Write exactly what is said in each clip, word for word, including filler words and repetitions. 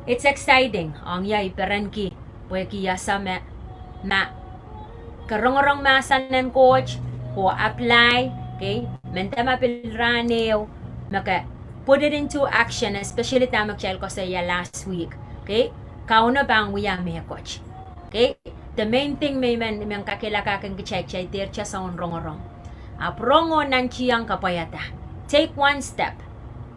It's exciting ong ie I perenki, pwehki I ese me, ma ke rongorong mahsen en Koht, ke apply, okay, mehnda ma pil rahn ehu, me ke put it into action, especially dahme kitail koasoia last week, okay, Kauno pahn wia mehkot. Okay, the main thing me I men, men kakehlakahkin kitail, kitail dehr tesa en rongorong. Ahpw rong oh nantihong kapwaiada. Take one step.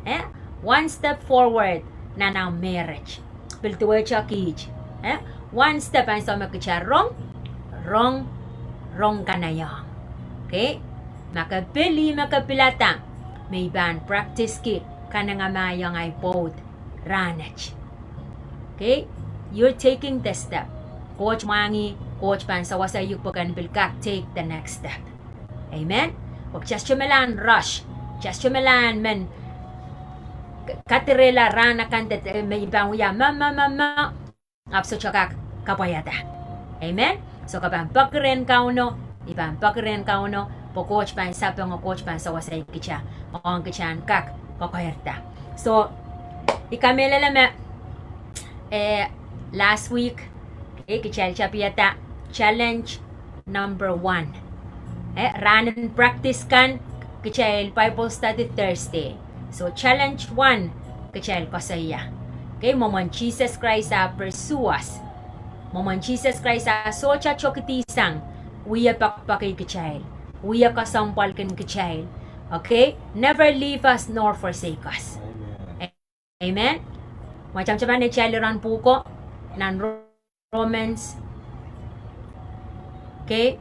Eh? One step forward nan our marriage. Pil duwehte kiht. Eh? One step ansou me kitail rong, rong, rong kanaiehng. Okay? Ma ke pil, ih me ke pilada me I pahn practice-ki kanengamahiong ahi pwoud rahnwet. Okay? You're taking the step. Koht mwahngih, Koht pahn sawasehiuk pwe ke en pil kak take the next step. Amen? Pwe kitail sohte me lahn rush. Kitail sohte me lahn men k-, kadirehla rahn akan de, eh, me I pahn wia me, me, me, me. Ahpw sohte kak kapwaiada. Amen? So ke pahn poaki rehn Kauno, I pahn poaki rehn Kauno, pwe Koht pahn sapeng oh Koht pahn sawasehi kitail, ong kitail en kak kokoirda. So, I kamehlele me, eh, last week, eh, kitail tapihada challenge number one. Eh, rahn en practice kan, kitail Bible study Thursday. So challenge one, kitail koasoia. Okay, mwomwen Sises Krais ah pursue us. Mwomwen Sises Krais ah sohte tokidi sang, wie poakpoaki kitail, wie kesempwalki kitail. Okay, never leave us nor forsake us. Amen. Amen. Ma tamataman atail iren pwuhko, nan Romans. Okay.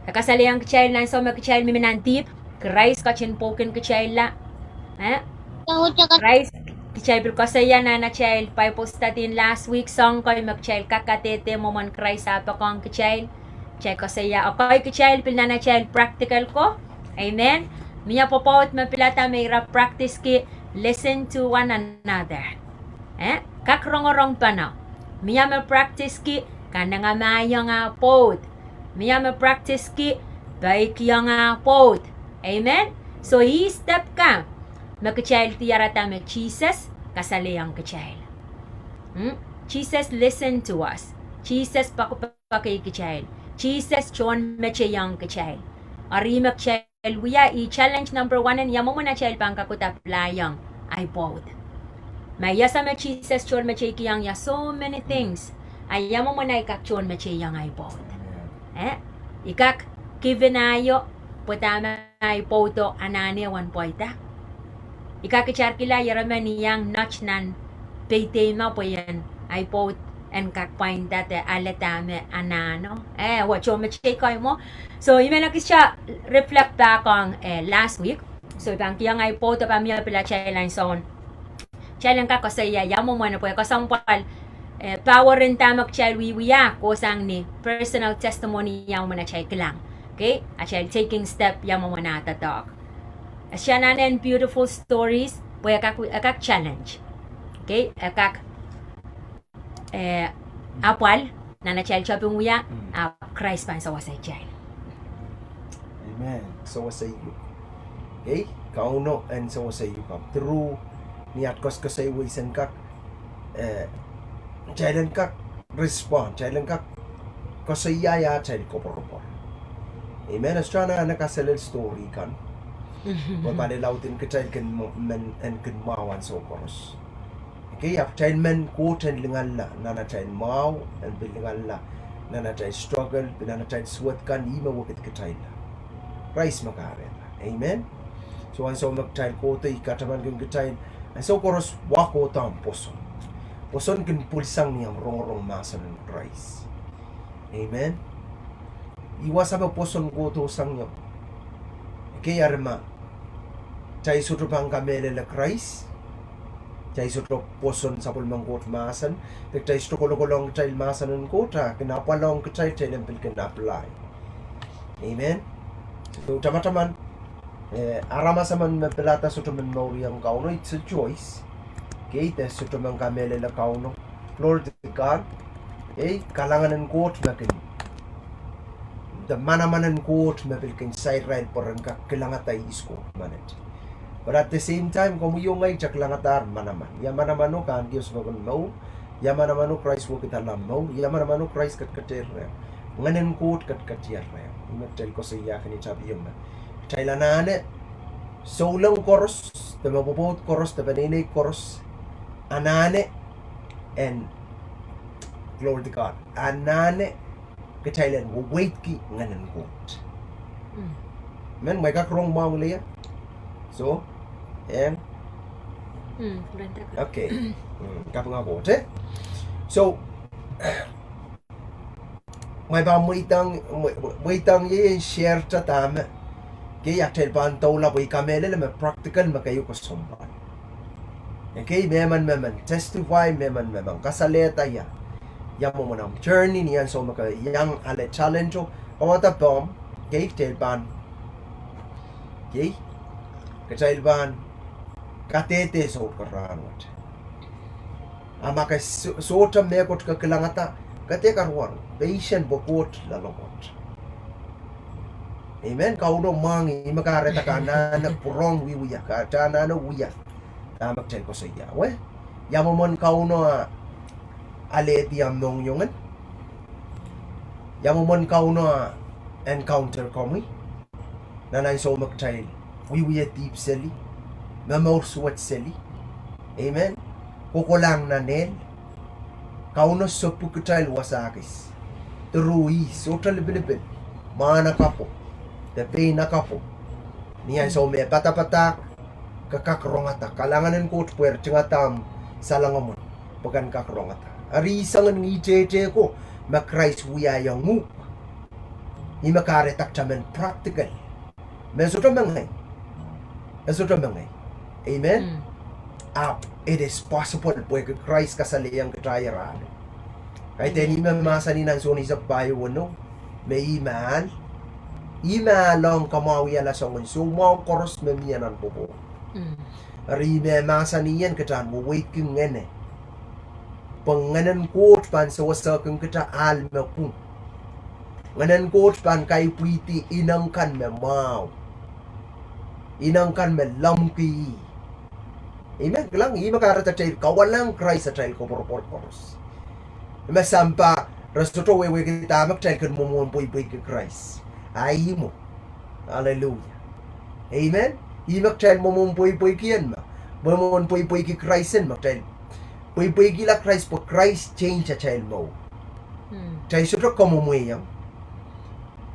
E kasalehiong kitail nan ansou me kitail mihmi nan dihp, Krais ketin pwoukin kitailla. Eh? Krais, kitail pil koasoia nan atail Bible study en last week, soahng kei me kitail kak kadehde mwomwen Krais ah poakohng kitail. Kitail koasoia, okay, kitail pil nan atail practical ko. Amen. Mie pwopwoud me pilada me ira practice-ki listen to one another. Eh, kak rongorong pahno. Mie me practice-ki kanengamahiong ah pwoud. Mie me practice-ki peikiong ah pwoud. Amen. So ih step kan me kitail diarada me Sises kasalehiong kitail. Hmm? Sises listen to us. Sises poak- poakpoaki kitail. Sises tohnmetehiong kitail. Eri me kitail wia, ih challenge number one en ia mwomwen atail pahn kak apply-iong ahi pwoud. Ma I ese me Sises tohnmeteikiong ia so many things, a ia mwomwen ahi kak tohnmetehiong ahi pwoud. Eh? I kak give in aio, pwe dahme ahi pwoudo anahne wen pweida. I kak itarkihla ieremen iang not nan peideima pwe ien ahi pwoud en kak pwainda de ale dahme anahno. Eh, wa tohnmetei kei mwo. So I men ekis reflect back on, eh, last week. So I pahn kihong ahi pwoudo pahn mie pil atail ansoun. Kitail en kak koasoia ia mwomwen pwe kesempwal, eh, power en dahme kitail wiewia kohsang ni personal testimony ia mwomwen atail kilang. Okay? Atail taking step ia mwomwen ah doadoahk. E sohte anahne en beautiful stories, pwe e kak, e kak challenge. Okay? E kak, eh, apwal, nan atail tepin wia, ahpw Krais pahn sewese kitail. Amen. Sewese iuk. Okay? Kauno en sewese iuk ahpw through ni at koaskoasoi wei sen kak, eh, kitail en kak respond, kitail en kak koasoia ia atail koapworopwor. Amen. E sohte anahne kaselel story kan. Pwe pali laud en kitail kin mwo-, men en kin mwahu ansou koaros. Okay, ahpw kitail men Koht en linganla nan atail mwahu, en pil linganla nan atail struggle, pil nan atail suwed kan, ih me wekid kitailla. Krais me kahrehda. Amen. So ansou me kitail kohdo, I katamankin kitail, ansou koaros wa kohdohng pwoson. Pwoson kin pwilsang ni omw rongorong mahsen en Krais. Amen. Ih wasa me pwoson kohdo sang ieu. Ekei eri ma kitail sohte pahn kamehlele Krais, kitail sohte pwoson sapwellimen Koht mahsen, de kitail sohte kolokolohng kitail mahsen en Koht, a kin apwal ong kitail, kitail en pil kin apply. Amen. So tamataman, eh, aramas emen me pilada sohte men mouriong Kauno, it's a choice. Ekei de sohte men kamehlele Kauno. Glory to God. Ei, kalahngan en Koht me kin, de manaman en Koht me pil kin sair irail pwe ren kak kilangada ihs Koht menet. But at the same time, komwi oh ngehi kitail kilangadahr manaman. Ia manamano kan kis pokon mour. Ia manamano Krais wekidala mour. Ia manamano Krais ketiket reh. Ngehnen Koht ketiket reh. Ih me kitail koasoiahkin ih tapio me kitail anahne souleng koaros, de me pwopwoud koaros, de peneinei koaros. Anahne en, glory to God. Anahne kitail en weweidki Ngehnen Koht. Men mwein kak rong mwahu leia. So, en. Okay. Kapinga Koht, eh? So, mwein pahn mweidang, mweidang ie en share-ta dahme. Kei atail pahn doula pwe I kamehlele me practical me keieu kesempwal. Ekei mehmen mehmen testify, mehmen mehmen kasalehda ia. Ia mwomwen omw journey ni ansou me ke iang ale talent-o, oh ada pahn, kei kitail pahn, kei, kitail pahn kadehde sohte rahn wet. A ma ke sohte mehkot ke kilangada, ke dehr karuwaru, patient pwe Koht loalokot. Amen. Kauno mwahngih, ih me kahrehda ke anahne pwurehng wiewia, ke anahne wia dahme kitail koasoia. Weh, ia mwomwen Kauno alehdi omw mohngiong en. Ia mwomwen Kauno encounter komwi nan ansou me kitail wiewia dihp seli, momour suwed seli. Amen. Kokolahng nan ehl. Kauno sohpwuk kitail wasa kis, through ih sohte lipilipil, mahn akapwo, de pein akapwo. Ni ansou me padapadahk, ke kak rongada, kalahngan en Koht pwe eri tingadahng salengomwen pwe ken kak rongada. Eri soangen ngih tehtehko me Krais wiahiong uhk. Ih me kahrehda kitail men practical. Me sohte mengei. E sohte mengei. Amen. Ahpw it is possible pwehki Krais kasalehiong kitail arail. Kaidehn ih me mahsanih nan Sohn eisek pahieu weneu, me ih me ahl, ih me ahl ong kamwahwihala soangen soumwahu koaros me mie nan pwopwoud. Eri ih me mahsanih en kitail en weweidki ngehne, pwe Ngehnen Koht pahn sewesehkin kitail ahl me pwung. Ngehnen Koht pahn kaipwihdi ineng kan me mwahu, ineng kan me lemmwiki ih. Amen. Kilang, ih me kahrehda kitail kawalahng Krais atail koapworopwor koaros. Me sampah re sohte wehwehki dahme kitail kin mwomwen pweipweiki Krais. A ih mwo. Hallelujah. Amen. Ih me kitail mwomwen pweipweiki en me, mwomwen pweipweiki Krais en me kitail pweipweikihla Krais pwe Krais change atail mour. Kitail sohte kamwomwehiong.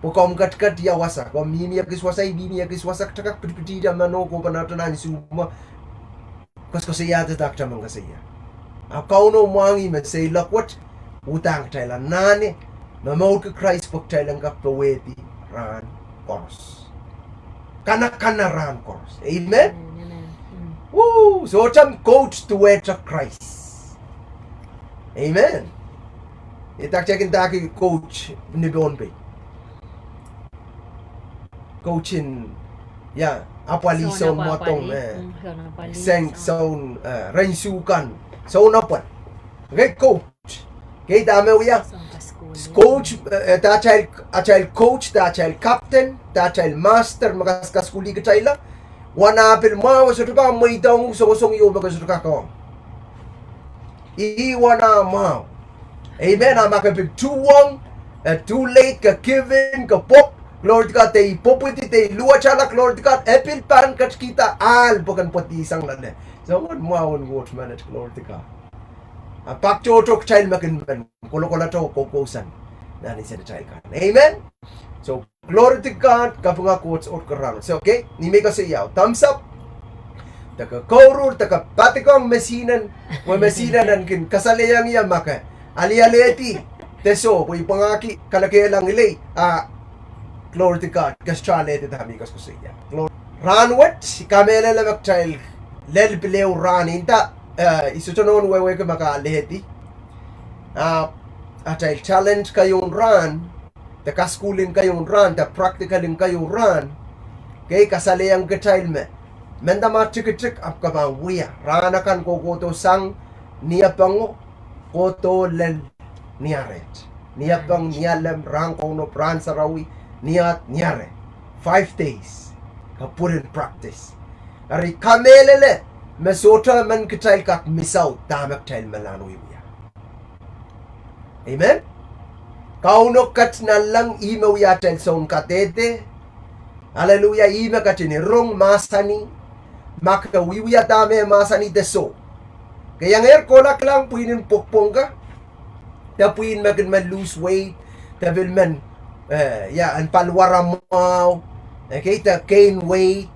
Pwe komw ketiket ia wasa, komw mihmi ekis wasa, I mihmi ekis wasa, kitail kak pitipitihda meno, kohpene nan ansou me koasokoasoiahda dahkot me koasoia. Ahpw Kauno mwahngih me seiloak wet, udahn kitail anahne momourki Krais pwe kitail en kak powehdi rahn koaros. Kanakana rahn koaros. Amen. Sohte coach duwehte Krais. Amen. Idahk kitail kin dahki coach ni Pohnpei. Coach en, ia, apwalih soun mwadong, eh, seng soun, eh, rensu kan, soun apwal. Okay, coach. Okay, dahme wia? Coach, eh, atail, atail coach, de atail captain, de atail master me kas, kaskuhlih kitailla. Wana pil mwahu e sohte pahn mweidohng songosong ieu me ke sohte kak ong. Ih wana mwahu. Amen. A ma ke pil tuhwong, eh, too late, ke give in, ke pwopw, glory to God, de I pwopwidi, de I luwetala, glory to God, e pil pahn ketikihda ahl pwe ken pwoadisang loale. Soangen mwahu en Koht menet, glory to God. A pak tohto kitail me kin men kolokolete oh koukousoan nan insenatail kan. Amen. So, glory to God, kapinga Koht, sohte karaun. So, okay, ni me I koasoia, thumbs up. De ke kouruhr, de ke padiong mesinen, weh mesinen en kin kasalehiong ie ma ke alialehdi, de soh, pwe I pwangahki kalekehlahng ilei, a, glory to God, ke sohte alehdi dahme I koasokoasoia. Glory. Rahn wet, I kamehlele me kitail lel pil ehu rahn nda, eh, I sohte nohn wehwehki ma ke alehdi. A, atail talent keieu rahn, de kasukuhl en keieu rahn, de practical en keieu rahn, kei kasalehiong kitail me, mehnda ma tikitik ahpw ke pahn wia, rahn akan kohkohdo sang, ni apengo, kohdo lel, ni aret. Ni apeng, ni alem, rahn kounop, rahn sarawi, ni at, ni are. Five days. Ke put in practice. Eri kamehlele me sohte emen kitail kak miss out dahme kitail men wiewia. Amen. Kauno ket nanleng ih me wia atail soun kadehde. Aleluia, ih me ketin rong mahsanih. Ma ke wiewia dahme mahsanih de soh. Ke iangehr kohla kilang pwihn en pwokpwong ka. De pwihn me kin men lose weight, de pil men, eh, ia, en paliwara mwahu, okay, de gain weight,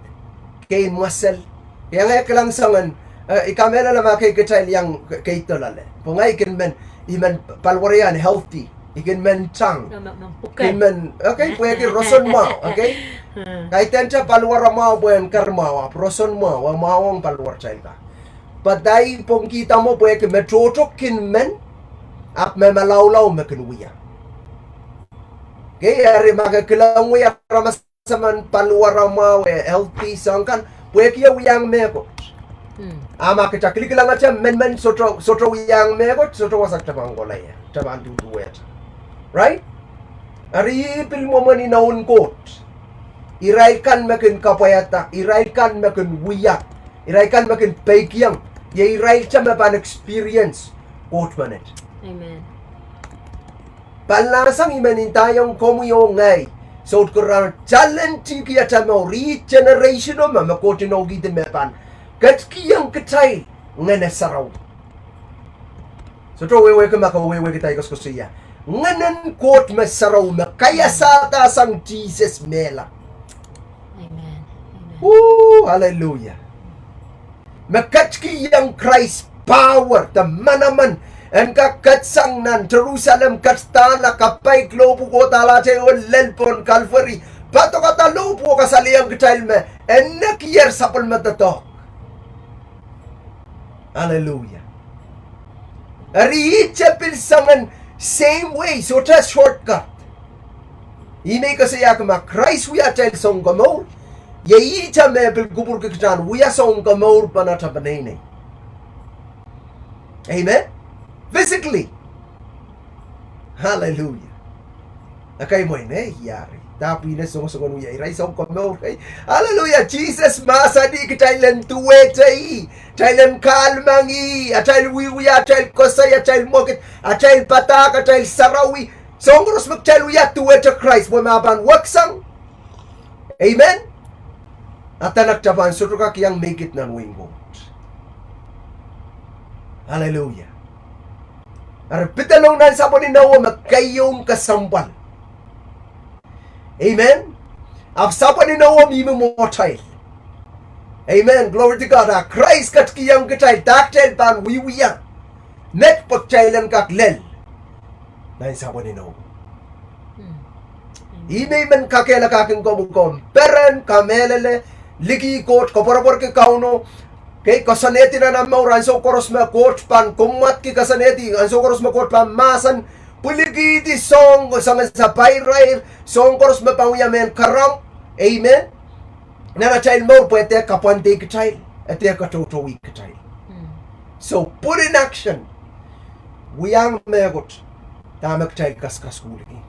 gain muscle. Iang eh kilang soangen, eh, I kamehlele ma kei kitail iang kei dollale. Pwe ngehi kin men, I men paliwara unhealthy, I kin men tang. Kin men, okay, pwehki roson mwahu, okay. Kaidehn te paliwara mwahu pwe en ker mwahu, ahpw roson mwahu, eh mwahu ong paliwaratail ka. But I pwongkihda mwo pwehki me tohto kin men, ahpw me malaulau me kin wia. Okay, eri ma ke kilang wia aramas emen paliwara mwahu, eh, healthy soang kan, pwehki e wiahiong mehkot. A ma kita kilikilangete men men sohte, sohte wiahiong mehkot, sohte wasa kita pahn kohla ie, kita pahn duduwehte. Right? Eri ih pil mwomwen inoun Koht. Irail kan me kin kapwaiada, irail kan me kin wia, irail kan me kin peikiong, iei irail te me pahn experience Koht menet. Amen. Pahn lahsang I men ndaiong komwi oh ngehi, sout kurahr, challenge-ki atail mour, ih generation-o me, me Koht inoukihdi me pahn ketikihong kitail Ngehn Sarawi. Sohte wehwehki ma ke wehwehkihda I koasoakoasoia. Ngehnen Koht me sarawi me kaiasada sang Sises mehla. Amen. Amen. Ooh, hallelujah. Me ketikihong Krais power de manaman en kak ketsang nan Serusalem, ketidahla, kapai lohpwuo, kohdahlahte oh lel pohn Kalvari, padokada lohpwuo kasalehiong kitail me e nekier sapwellime doadoahk. Hallelujah. Eri ihte pil soangen same way, sohte shortcut. Ih me I koasoiahki ma Krais wia atail Sounkomour, iei ihte me pil kupwurki kitail en wia sounkomour pohn atail peneinei. Amen. Physically. Hallelujah. Ekei mwein, eh, iari. Dahpwihne songosongen wia irail sounkomour, eh. Hallelujah. Sises mahsanih kitail en duwehte ih, kitail en kahlemengih, atail wiewia, atail koasoi, atail mwekid, atail padahk, atail sarawi. Soahng koaros me kitail wia duwehte Krais, pwe ma pahn weksang. Amen. Adanek kita pahn sohte kak iang make it nan wehin Koht. Hallelujah. Eri pidelong nan sapwen inowo me keieun kesempwal. Amen. Ahpw sapwen inowo mihmi mwohtail. Amen. Glory to God. A Krais ketikihong kitail dahme kitail pahn wiewia. Met pwe kitail en kak lel nan sapwen inowo. Ih me I men kakehlakahkin komwi, komw peren, kamehlele, likih Koht, koapworopworki Kauno. Kei koasoanehdi nan ahmw mour ansou koaros me Koht pahn kommwadki, koasoanehdi ansou koaros me Koht pahn mahsen, pwilikihdi soahng, soangen sapairair, soahng koaros me pahn wia mehn karamw. Amen. Nan atail mour pwe e dehr kapwandei kitail, e dehr katoutouwih kitail. So put in action. Wiahiong mehkot dahme kitail kaskasukuhlki.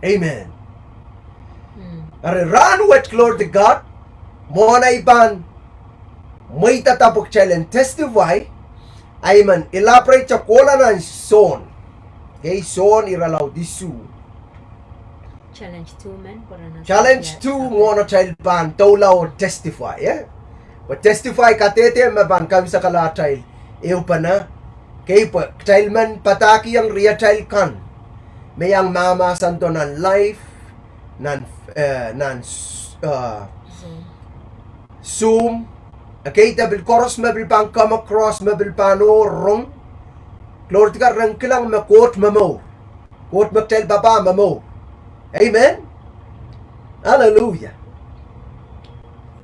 Amen. Eri rahnwet, glory to God, mwohn ei pahn mweidada pwe kitail en testify, I men elaborate kohla nan Sohn. Okay, Sohn irelaud isuh. Challenge two mwohn atail pahn doula oh testify, eh? Pwe testify kadehde me pahn kaimwisekala atail ehupene. Okay, pwe kitail men padahkihong riatail kan me iang mahmahsendo nan live, nan, eh, nan, eh, Zoom. Okay, de pil koaros me pil pahn come across, me pil pahn oh rong. Glory to God, ren kilang me Koht momour. Koht me kitail papah momour. Amen. Hallelujah.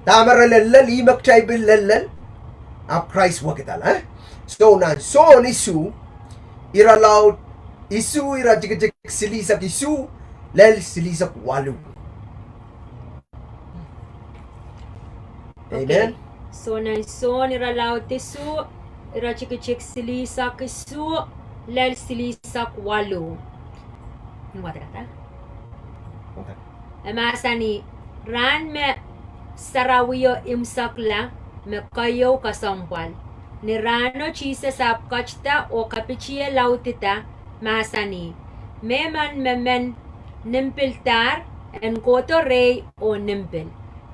Dahme re lellel, ih me kitail pil lellel. Ahpw Krais wekidala, eh? So nan Sohn isuh, irelaud isuh, iretikitik silihsek isuh lel silihsek waluh. Amen. Okay. So nan Sohn irelaud isuh, iretikitik silihsek isuh lel silihsek waluh. Ni wadek, eh? Wadek. E mahsanih, rahn me Sarawio imwisekla me keieu kesempwal. Ni rahno Sises ahpw ketida oh kapitie laudida, mahsanih, Mehmen me men nim pil dahr, en kohdo rehi oh nim pil.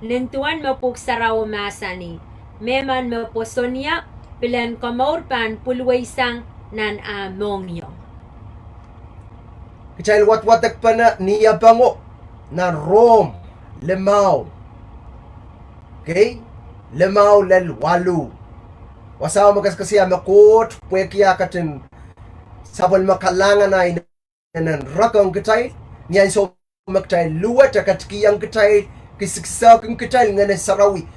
Nin duwen me Pwuhk Sarawi mahsanih, Mehmen me pwoson ie, pil en komour pahn pwilweisang nan ah mohngiong. Kitail wadwadekpene ni iapeng o, nan Rom limau. Okay? Limau lel waluh. Wasao me kesikesik me Koht pwehki ah ketin sapwellime kalahngan ah inenen rek ong kitail, ni ansou me kitail luwet, e ketikihong kitail, kisikisehkin kitail Ngehn Sarawi.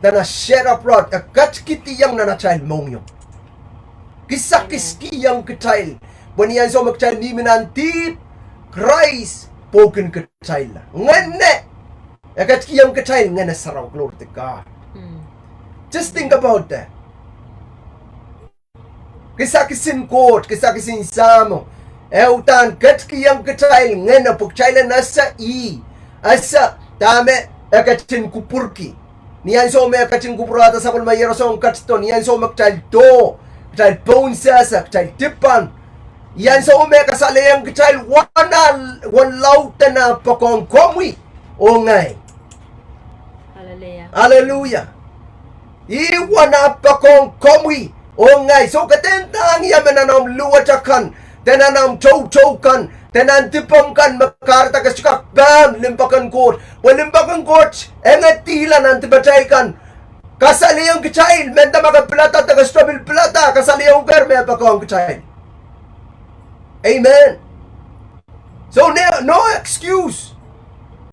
Nan ah shed abroad, e ketikihdiong nan atail mohngiong. Kisakis kihong kitail. Pwe ni ansou me kitail mihmi nan dihp, Krais pwoukin kitail. Ngehne, e ketikihong kitail Ngehn Sarawi, glory to God. Just think about that. Kisakisin Koht, kisakisin Sahmo, e uhdahn ketikihong kitail ngehno pwe kitail en ese ih, ese dahme e ketin kupwurki. Ni ansou me e ketin kupwurehda sapwellime iehroso ong ketido, ni ansou me kitail doh, kitail poun sehse, kitail dipan. Ni ansou me e kasalehiong kitail wana, wen laud en ah poakohng komwi oh ngehi. Aleluia. Ih wana poakohng komwi oh ngehi. So ke dehr ndahng ie me nan omw luwet akan, de nan omw toutou kan, de nan dipomw kan me kahrehda ke sohte kak pahn limpoak en Koht. Pwe limpoak en Koht e ngedihla nan dipatail kan. Kasalehiong kitail, mehnda ma ke pilada de ke sohte pil pilada, kasalehiongker me e poakohng kitail. Amen. So no, no excuse.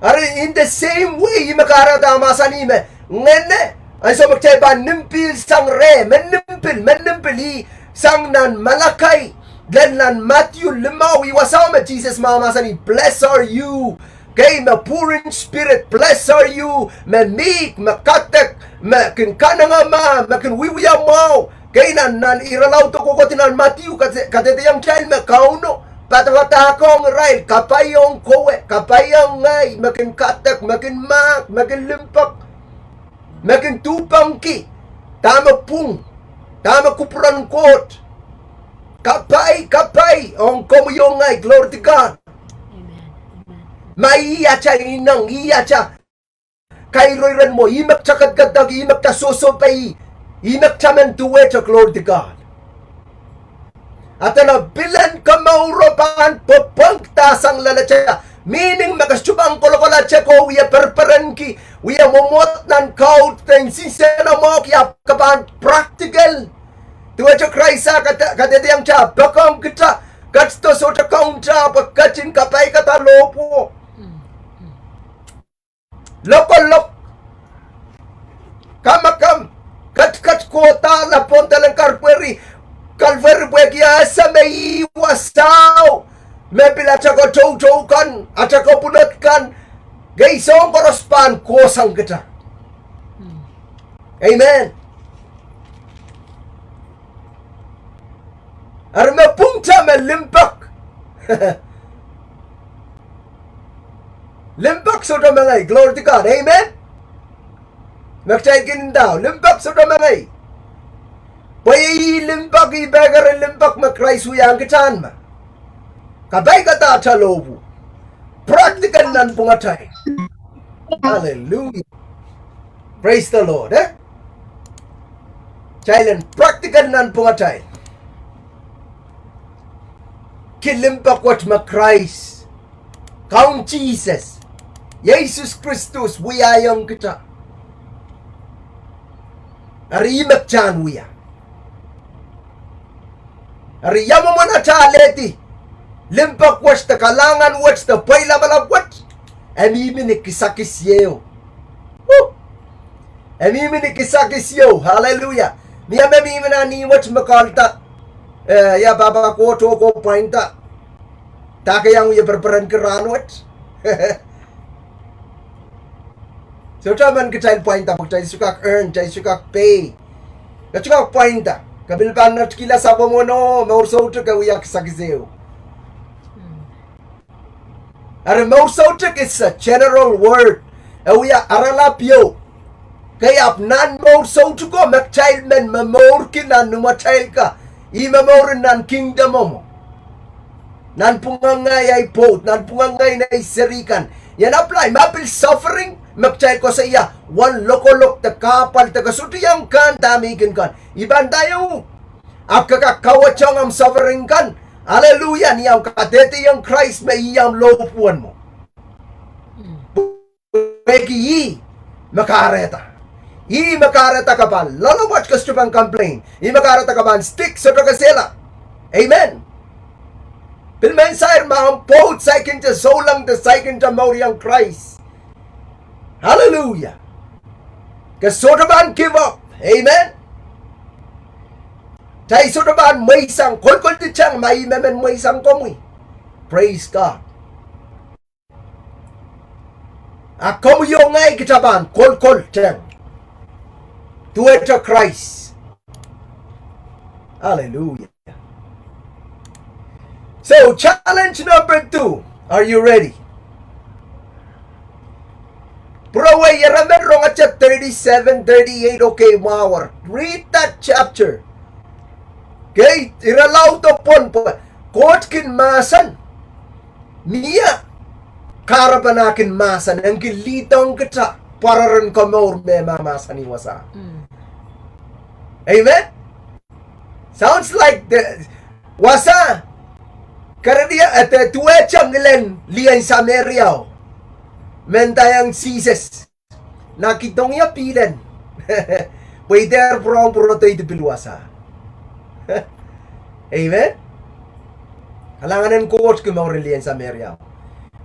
Eri in the same way, ih me kahrehda mahsanih me ngehne, ansou me kitail pahn nim pil sang reh, men nim pil, men nim pil, ih sang nan Malakai, lel nan Madiu limau, ih wasao me Sises mahmahsanih, Blessed are you, kei me poor in spirit, blessed are you, me mihk, me kadek, me kin kanengamah, me kin wiewia mwahu. Kei nan, nan irelaud kohkohdo nan Madiu, kade-, kadehdehiong kitail me Kauno padahpadahkohng irail, kapai ong kowe, kapai ong ngehi, me kin kadek, me kin mahk, me kin limpoak, me kin duhpengki dahme pwung, dahme kupwuren Koht. Kapai, kapai ong komwi oh ngehi, glory to God. Ma ih atail ineng, ih atail kairoiren mwo, ih me kitail ketiket, ih me kitail sohsohpei, ih me kitail men duwehte, glory to God. Ata na pilen komouro pahn pwopwongda sang loaletail, meaning me ke sohte pahn kolokola te ko wie pereperenki, wie mwomwohd nan kaudok de nsenamwahuki, ahpw ke pahn practical. Duwehte Krais ah kade-, kadehdehiong kitail, poakohng kitail, ketido sohte kaunda, pwe ketin kapaikada lohpwuo. Lokolok, kamakam, ketiket kohdo, lapwon delen Kalveri, Kalveri pwehki e ese me ih wasao me pil atail ko toutou kan, atail ko pwunod kan, kei soahng koaros pahn kohsang kitail. Amen. Eri me pwungte me limpoak. Limpoak sohte mengei, glory to God, amen. Me kitail kin ndao, limpoak sohte mengei. Pwe ih limpoak, ih pekeren limpoak me Krais wiahiong kitail me kapaikada atail lohpwuo. Practical nanpwungatail. Hallelujah. Praise the Lord, eh? Kitail en practical nanpwungatail. Ki limpoak wet me Krais, Kaun Sises, Yesus Kristus wiahiong kitail. Eri ih me kitail en wia. Eri ia mwomwen atail alehdi limpoak wet de kalahngan wet de pweilapalap wet? E mihmi ni kisakis ieu. Woo! E mihmi ni kisakis ieu. Hallelujah. Mie me mihmi nan ih wet me kahrehda, eh, ia pahpa kohdo ko pwainda. Dahke iang wie pereperenki rahnwet? Sohte emen kitail pwainda, pwe kitail sohte kak earn, kitail sohte kak pay. Kitail sohte kak pwainda. Ke pil pahn netikihla sapwomwen o, mour soutuk e wia kisakis ehu. Eri mour soutuk is a general word. E wia aralap ieu. Kei ahpw nan mour soutuko me kitail men momourki nan imwatail ka, ih momour en nan kingdom mwo. Nanpwungen ngehi ahi pwoud, nanpwungen ngehi nei seri kan. Ien apply, ma pil suffering, me kitail koasoia, wen lokolok de kahpwal de koasoakoasoaiong kan dahme I kin kan. I pahn ndaiong uhk. Ahpw ke kak kawehte omw suffering kan. Hallelujah, ni omw kadehdehiong Krais me ih omw lohpwu en mwo. Pwehki ih me kahrehda. Ih me kahrehda ke pahn loalomw wet ke sohte pahn complain. Ih me kahrehda ke pahn stick, sohte kesehla. Amen. Pil men sair ma omw pwoud saikinte souleng de saikinte mouriong Krais. Hallelujah. Ke sohte pahn give up. Amen. Kitail sohte pahn mweisang, kolkoldi tang ma ih me men mweisang komwi. Praise God. A komwi oh ngehi kita pahn kolkol tang. Duwehte Krais. Hallelujah. So, challenge number two. Are you ready? Pwurowei, ire men rongete thirty-seven, thirty-eight, okay, mwahuer. Read that chapter. Okay, ire laud oh pwon pwe Koht kin mahsen. Mie kahrepen ah kin mahsen, en kin lead-ong kita pwararen komour me mahmahsanih wasa. Amen. Sounds like the wasa. Keredi, eh, de duwehte ngilen lien Sameriao me ndaiong Sises, nakidong ie pihl en. Pwe I dehr pwurehng pwurodo I pil wasa. Amen. Kalahngan en Koht ki mouren lien Sameriao.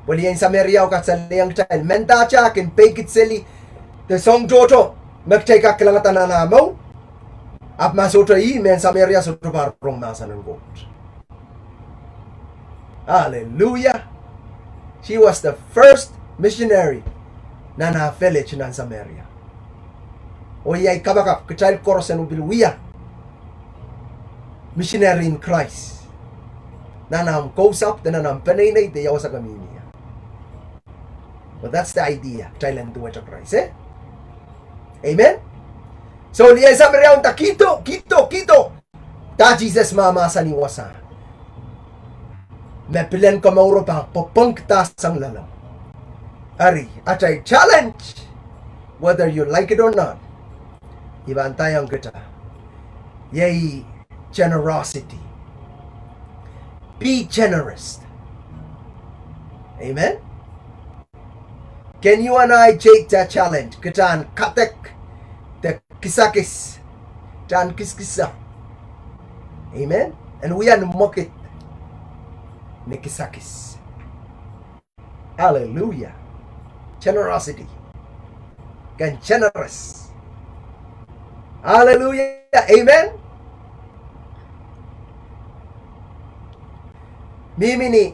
Pwe lien Sameriao kasalehiong kitail, mendahte ah kin peikid seli de soang tohto me kitail kak kilangada nan ah mour. Ahpw ma sohte ih, mehn Sameria sohte pahn rong mahsen en Koht. Hallelujah. She was the first missionary nan ah village nan Sameria. Oh iei ai kapakap kitail koaros en pil wia missionary en Krais nan ahmw kousapw de nan ahmw peneinei de ia wasa ke mihmi ie. But that's the idea, kitail en duwehte Krais, eh? Amen. So lien Sameriao nda kihdo, kihdo, kihdo. Da Sises mahmahsanih wasa me pilen komouro pahn pwopwongkihda sang loalomw. Eri, atail challenge, whether you like it or not, I pahn ndaiong kita, iei generosity. Be generous. Amen. Can you and I take that challenge? Kita en kadek de kisakis. Kita en kiskisa. Amen. En wia ni mwekid ni kisakis. Hallelujah. Generosity. Ken generous. Hallelujah. Amen. Mihmi ni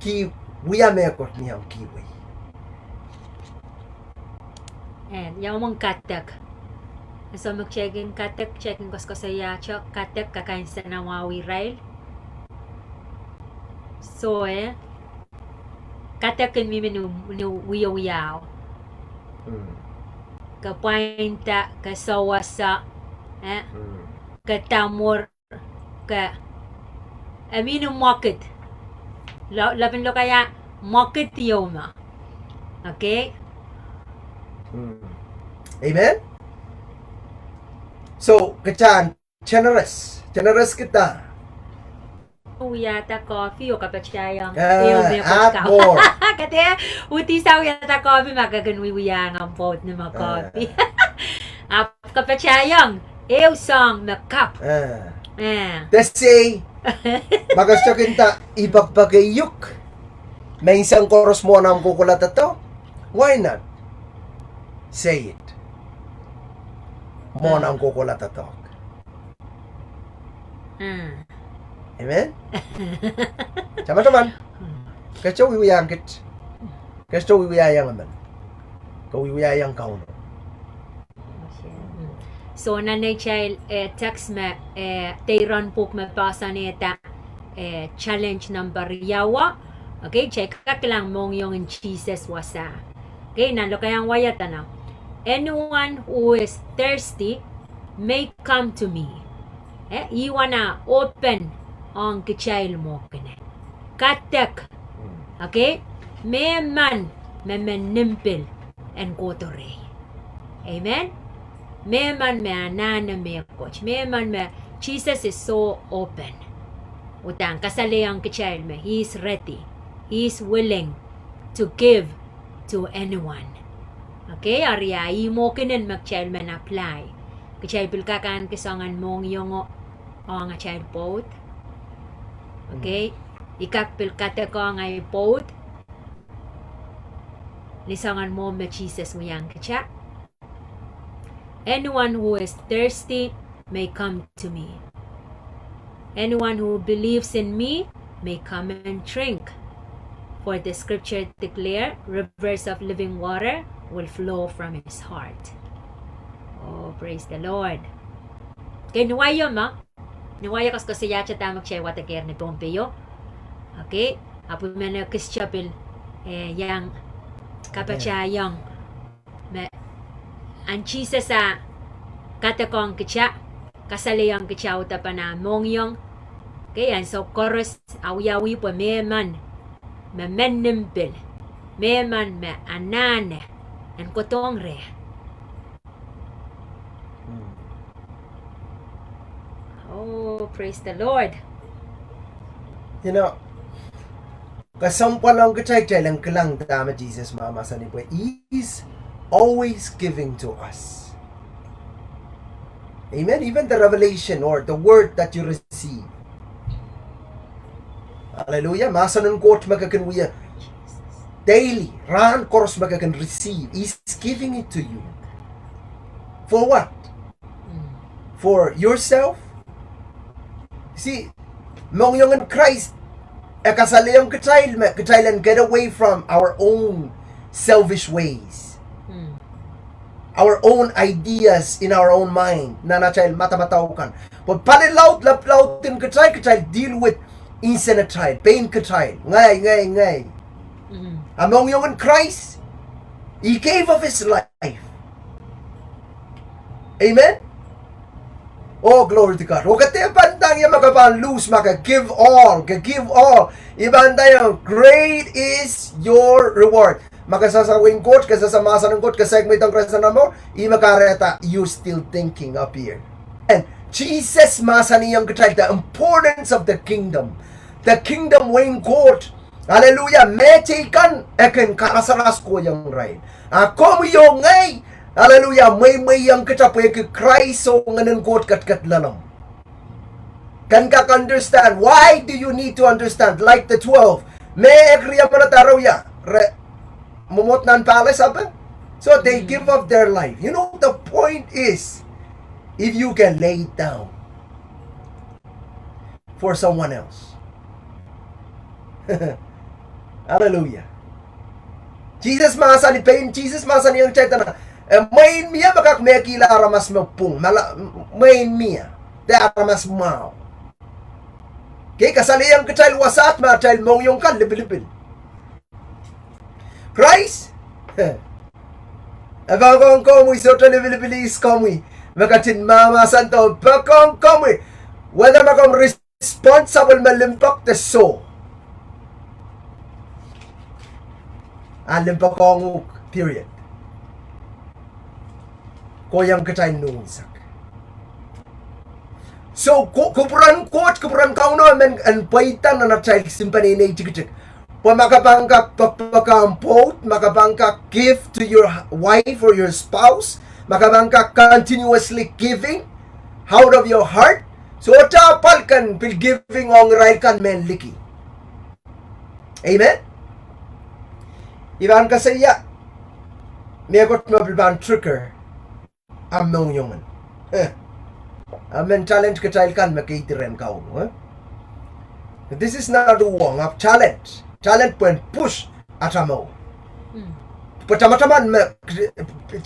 kih wia mehkot ni ahmw kihwei. Eh, ia mwomwen kadek. Ansou me kitail kin kadek, kitail kin koasokoasoiahte kadek, kak ansou me wahu irail. Soh, eh, kadek kin mihmi ni, ni wiewiahu. Ke pwainda, ke sewese, eh, ke damwor, ke, eh, mihmi ni mwekid. Lo, lepin lokaia mwekid ieu me. Okay? Amen. So, kita en generous, generous kita. Wiahda koafi oh kapatahiong ehu mehkot kau. Ke dehr uhdahn wiahda koafi ma ke kin wiewiahiong omw pwoud ni me koafi. Ahpw kapatahiong ehu soahng me kapw. Te sei, ma ke sohte kin nda I pekipeki uhk me insen koaros mwohn ahmw kohkohlahte doadoahk. Why not say it? Mwohn ahmw kohkohlahte doadoahk. Amen. Tamataman. Ke sohte wiewiahiong kit. Ke sohte wiewiahiong emen. Ke wiewiahiong Kauno. So nan neitail, eh, text me, eh, deiron pwuhk me poahsoanehda, eh, challenge number ia. Okay, kitail kak kilang mohngiong en Sises wasa. Okay, nan lokaiahn wai ia dene, Anyone who is thirsty may come to me. Eh, ih wana open ong kitail mwo kinen. Kadek. Okay? Mehmen me men nim pil en kohdo rehi. Amen? Mehmen me anahne mehkot. Mehmen me, Jesus is so open. Udahn kasalehiong kitail me, he is ready. He is willing to give to anyone. Okay, eri ih mwo kinen me kitail men apply. Kitail pil kak ahneki soangen mohngiongo ong atail pwoud. Okay, I kak pil kadek ong ei pwoud ni soangen mwo me Sises wiahiong kitail. Anyone who is thirsty may come to me. Anyone who believes in me may come and drink. For the scripture declare, rivers of living water will flow from his heart. Oh, praise the Lord. Okay, ni wai ieu me, ni wai ieu koasokoasoiahte dahme kitail wadekehr ni Pohnpei ieu. Okay, ahpw I men ekiste pil, eh, iang kapatahiong me, ahn Sises ah kadek ong kitail, kasalehiong kitail uhdahn ah mohngiong. Okay, ansou koaros awiawi pwe mehmen me men nim pil, mehmen me anahne en kohdohng reh. Oh, praise the Lord. You know, kesempwal ong kitail, kitail en kilang dahme Sises mahmahsanih pwe he is always giving to us. Amen. Even the revelation or the word that you receive. Hallelujah. Mahsen en Koht me ke kin wia daily, rahn koaros me ke kin receive, he's giving it to you. For what? For yourself? See, mohngiong en Krais e kasalehiong kitail me kitail en get away from our own selfish ways, our own ideas in our own mind, nan atail madamadau kan. Pwe pali laud, lap laud en kitail, kitail deal with insenatail, pein kitail, ngehi, ngehi, ngehi. A mohngiong en Krais, he gave of his life. Amen. Oh, glory to God. Oh, ke dehr pahn ndahng ie ma ke pahn lose, ma ke give all, ke give all, I pahn ndaiong great is your reward. Ma ke sehse wehin Koht, ke sehse mahsen en Koht, ke saik mweidohng Krais nan mour, ih me kahrehda you still thinking up here. And Sises mahsanihong kitail the importance of the kingdom. The kingdom wehin Koht. Hallelujah. Mehteikan e kin karasaras kohiong irail. A komwi oh ngehi, hallelujah, mweimweiong kitail pwehki Krais oh Ngehn en Koht ketiket loalomw. Ken kak understand. Why do you need to understand? Like the twelve. Me ek riemen adaroia re mwomwohd nan palace ape. So they give up their life. You know, the point is, if you can lay it down for someone else. Hallelujah. Sises mahsanih, pein Sises mahsanihong kitail dene, eh, mwein mie me kak mehkihla aramas me pwung, mwein mie, de aramas mwahu. Kei kasalehiong kitail wasaht me atail mohngiong kan lipilipil. Krais e poakohng komwi, sohte lipilipil ihs komwi me ketin mahmahsando, poakohng komwi. Whether ma komw responsible me limpoak de soh, a limpoakohng uhk, period. Kohiong kitail ni unsek. So kupwuren Koht, kupwuren Kauno men en pweida nan atail simpeneinei tikitik. Pwe ma ke pahn kak poakpoakohng pwoud, ma ke pahn kak give to your wife or your spouse, ma ke pahn kak continuously giving out of your heart, sohte apwal ken pil giving ong irail kan mehn liki. Amen. I pahn koasoia mehkot me pil pahn trigger ahmw mohngiong en, ahmw talent kitail kan me keidi rehn Kauno. This is not wrong, ahmw talent, talent pwehn push atail mour. Pwe tamataman me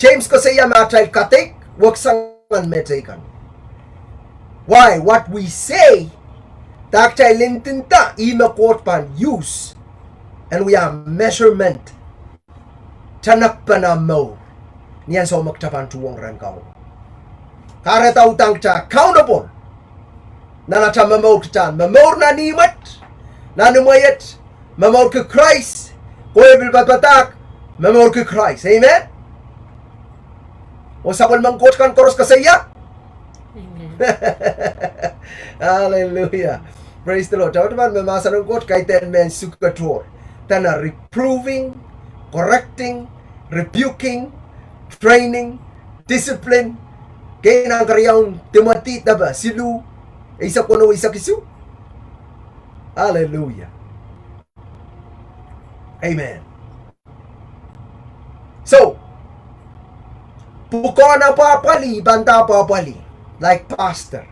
James koasoia me atail kadeik weksang nan mehteikan. Why? What we say, dahme kitail ndinda, ih me Koht pahn use en wia measurement, tanekpen ahmw mour. Ni ansou me kita pahn tuhwong rehn Kauno, kahrehda udahn kita accountable. Nan ata momour kita, momour nan ihmwet, nan imwet, momourki Krais, kowe pil padpadahk, momourki Krais. Amen. Oh sapwellimen Koht kan koaros koasoia. Amen. Hallelujah. Praise the Lord. Tawataman me mahsen en Koht kaidehn mehn sukedohr. Dene reproving, correcting, rebuking, training, discipline. Kei nan keriaun Timoty, dahpa, siluh, eisek weneu, eisek isuh. Hallelujah. Amen. So, pwukoahn apwahpwalih, pahn nda apwahpwalih, like pastor.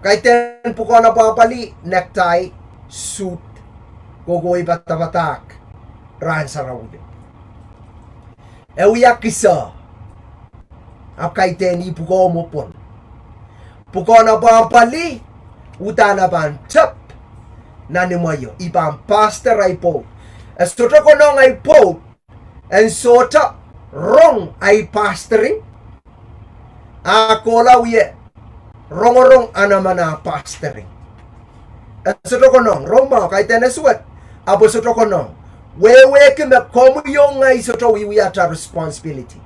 Kaidehn pwukoahn apwahpwalih, necktie, suit, kohkohwei padapadahk, rahn sarawio. E wia kiso, ahpw kaidehn ih pwukoa mwo pwon. Pwukoahn apwahpwalih, udahn e pahn tep nan imweo, I pahn pastor ahi pwoud. E sohte konehng ahi pwoud en sohte rong ahi pastoring, a kohla wie rongorong emen ah pastoring. E sohte konehng, rong mwahu, kaidehn e suwed, ahpw e sohte konehng. Wehwehki me komwi oh ngehi sohte wiewia ata responsibility.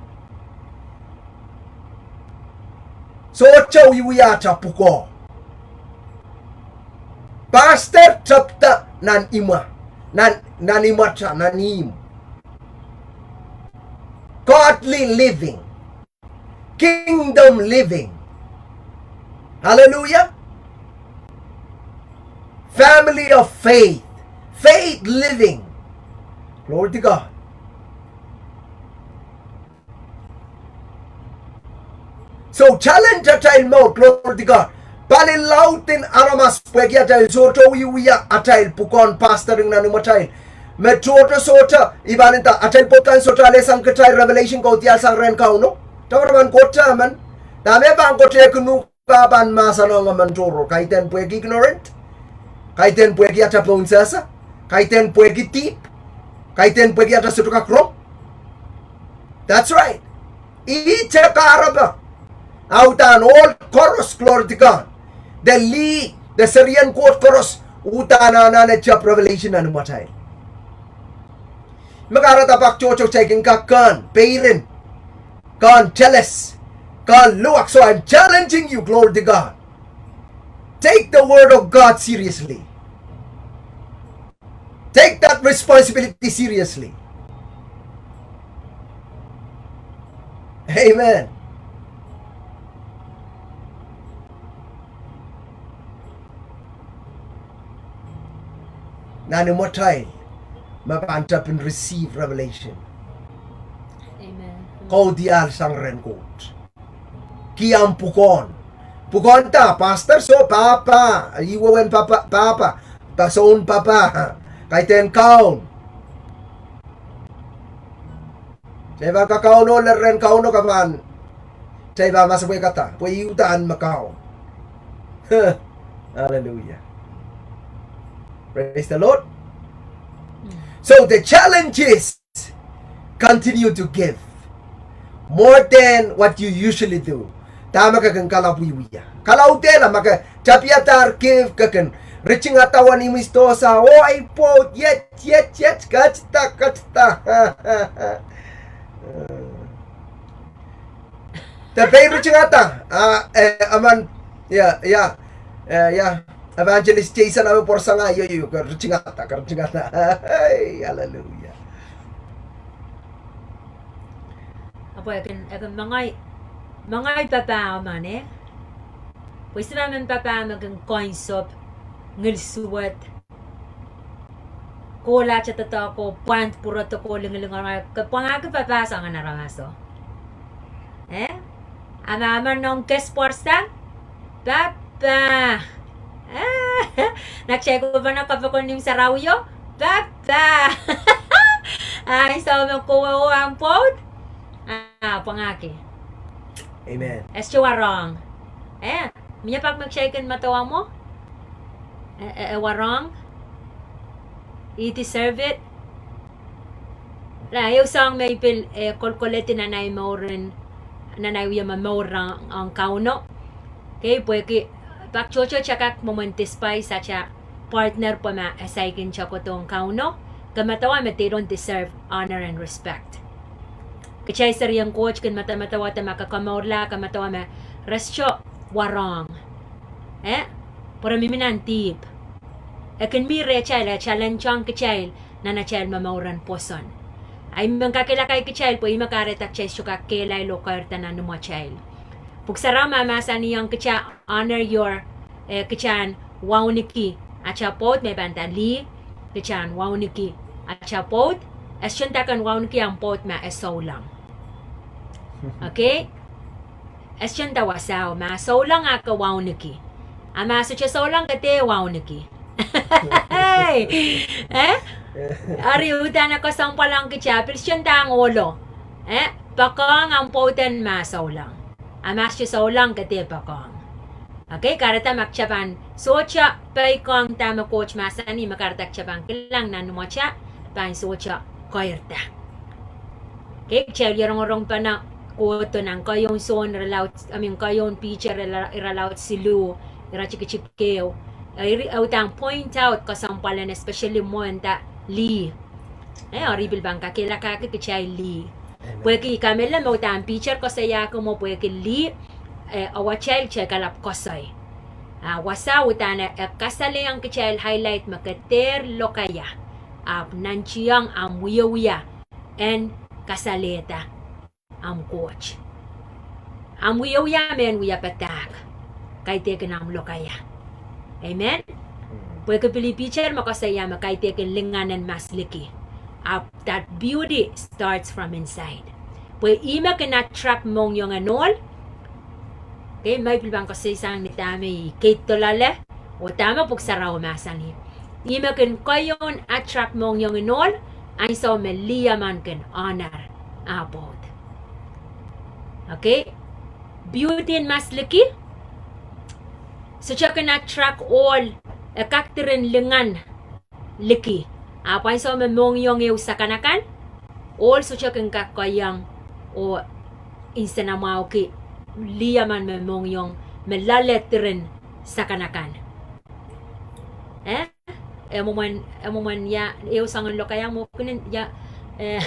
Sohte wiewia ata pwukoa. Pastor tepda nan imwa, nan, nan imwata, nan ihmw. Godly living. Kingdom living. Hallelujah. Family of faith. Faith living. Glory to God. So challenge atail mour, glory to God. Pali laud en aramas pwehki atail sohte wiewia atail pwukoahn pastoring nan imwatail. Me tohto sohte, I pahn nda, atail pwukoa kan sohte alehsang kitail revelation kaudiahl sang rehn Kauno. Tawataman Koht emen. Dahme pahn kotehkin uhk, pahn mahsanihong emen tohrohr. Kaidehn pwehki ignorant. Kaidehn pwehki ata pohnsehse. Kaidehn pwehki dihp. Kaidehn pwehki ata sohte kak rong. That's right. Ihte kahrepe. A udahn ohl koaros, glory to God, de lih, de serien Koht koaros, udahn anahne tep revelation nan imwatail. Me kahrehda pak tohto kitail kin kak kehn peirin, kehn jealous, kehn luwak. So I'm challenging you, glory to God. Take the word of God seriously. Take that responsibility seriously. Amen. Nan imwatail me pahn tepin receive revelation. Amen. Kaudiahl sang rehn Koht. Kiam pwukoahn. Pwukoahn da, pastor, soh, pahpa, ih wehwehn pahpa, pahpa, pahpa, soun pahpa, kaidehn kaun. Kitail pahn kakaun oh lel rehn Kauno, ke pahn, kitail pahn masepwehkada pwe ih uhdahn me kaun. Hallelujah. Praise the Lord. So the challenge is continue to give more than what you usually do. Dahme ke kin kalap wiewia. Kalaudehla ma ke tapiadahr give, ke kin ritingada wenihmw, istohsa, oh, ahi pwoud, iet, iet, iet, ketida, ketida. De pei ritingada, ah, eh, emen, ya, ya, eh, ya. Evangelist Jason, ahi pworsang, ah, io, io, ke ritingada, ke ritingada. Hei, hallelujah. Ahpw e kin, e kin mengai, mengai papah emen, eh? Pwe ihs emen papah me kin koasoia ngil suwed, kohla te doadoahk oh pwand pwurodo oh lingilingarail, ke pwangahki papah soangen aramaso. Eh? A ma emen nohn kes pworsang, papah. Eh? Nahk saik kupwuren kapokon imw sarawio, papah. Ahnsou me kowe oh ahmw pwoud, ah, pwangahki. Amen. E sohte warohng. Eh? Mie pak me kitail kin medewe mwo? E, e, e warohng? He deserve it? Lah, ehu soang me I pil, eh, kolkoledi nan ahi mour en, nan ahi wie momour ong, ong Kauno. Okay, pwehki pak tohto kitail kak mwomwen despise atail partner pwe ma e saikinte kohdohng Kauno, ke medewe me they don't deserve honor and respect. Kitail serien Koht kin medemedewe de ma ke komourla, ke medewe me re sohte warohng. Eh? Pwe re mihmi nan dihp. E kin mi rehtail, e challenge ong kitail nan atail momouren pwoson. Ahi men kakehlakai kitail pwe ih me kahrehda kitail sohte kak kehlail oh keirda nan imwatail. Pwuhk Sarawi mahmahsanihong kitail honor your, eh, kitail en wauneki atail pwoud me pahn nda lih, kitail en wauneki atail pwoud, e sohte nda ke en wauneki ahmw pwoud ma e souleng. Okay? E sohte nda wasao, ma souleng a ke wauneki. A ma sohte souleng ke dehr wauneki. Eh? Eri uhdahn e kesempwal ong kitail pil sohte nda ohlo. Eh? Poakohng ahmw pwoud en ma souleng. A ma sohte souleng ke dehr poakohng. Okay, kahrehda ma kitail pahn sohte peikiong dahme Koht mahsanih, me kahrehda kitail pahn kilang nan imwatail, pahn sohte keirda. Okay, kitail rongorong pahn kohdo nan keieun Sohn, ira laud, I mean, keieun Piter, ira, ira laud siluh, ira tikitik ehu. Eh, ira, eh, uhdahn point out kesempwal en especially mwo e nda lih. Eh, eri I pil pahn kakehlakahki kitail lih. Amen. Pwehki I kamehlele me uhdahn Piter koasoiahki mwo pwehki lih, eh, awatail kitail kalap koasoi. A wasa uhdahn e, e kasalehiong kitail highlight me ke dehr lokaia, ahpw nantihong ahmw wiewia en kasalehda ahmw Koht. Ahmw wiewia mehn wia padahk, kaidehkin ahmw lokaia. Amen? Mm. Pwehki pil Piter me koasoia me kaidehkin lingan en masliki. Ahpw that beauty starts from inside. Pwe ih me kin attract mohngiong en ohl. Okay, ma I pil pahn koasoisang ni dahme I keid doaloale, oh dahme Pwuhk Sarawi mahsanih. Ih me kin keieun attract mohngiong en ohl, ansou me lih emen kin honor ah pwoud. Okay? Beauty en masliki, sohte kin attract ohl, e kak diren lingan liki. Ahpw ansou me mohngiong ehu sakanakan, ohl sohte kin kak kohiong oh nsenamwahuki lih emen me mohngiong me loale diren sakanakan. Eh? E mwomwen, e mwomwen ia, ehu soangen lokaia mwo kenen ia, eh,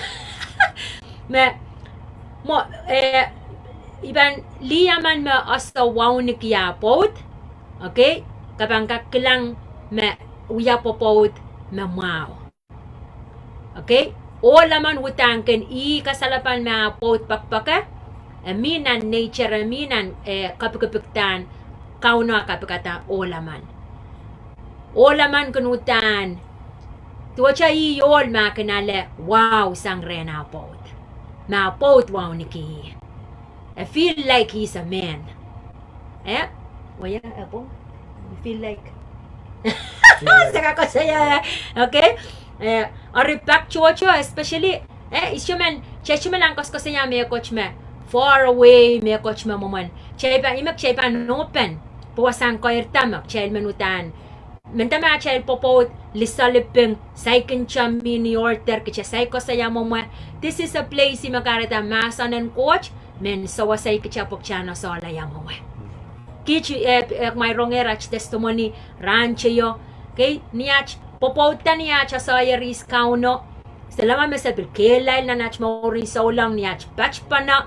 me, mwo, eh, I pahn lih emen me ese wauneki ah pwoud, okay, ke pahn kak kilang me wia pwopwoud me mwahu. Okay? Ohl emen uhdahn kin, ih kasalepen me ah pwoud poakpoake, e mih nan nature, e mih nan, eh, kapikipikdahn Kauno ah kapikada ohl emen. Ohl emen kin uhdahn, duwehte ih ohl me kin ale wahu sang rehn ah pwoud. Ma ah pwoud wauneki ih. I feel like he's a man. Eh? Wia, eh, pwong? I feel like. Feel like. Se kak koasoia, eh? Okay? Eh, eri pak tohto, especially, eh, ihs emen, kitail sohte men lahng koasoakoasoia mehkot me far away, mehkot me mwomwen. Kitail pahn, ih me kitail pahn open. Pwe wasahn keirda me kitail men uhdahn Mendahte ma kitail pwopwoud lisoaliping, saikinte mih ni order, kitail saik koasoia mwomwe. This is a place me kahrehda mahsen en Koht men sewese kitail pwe kitail en solahr ia mwomwe. Kiht, eh, eh, kumwail rongehr aht testimony rahn teio. Okay, ni aht pwopwoud, ni aht koasoier ihs Kauno, se leme me se pil kehlail nan aht mour en souleng ni aht patpene,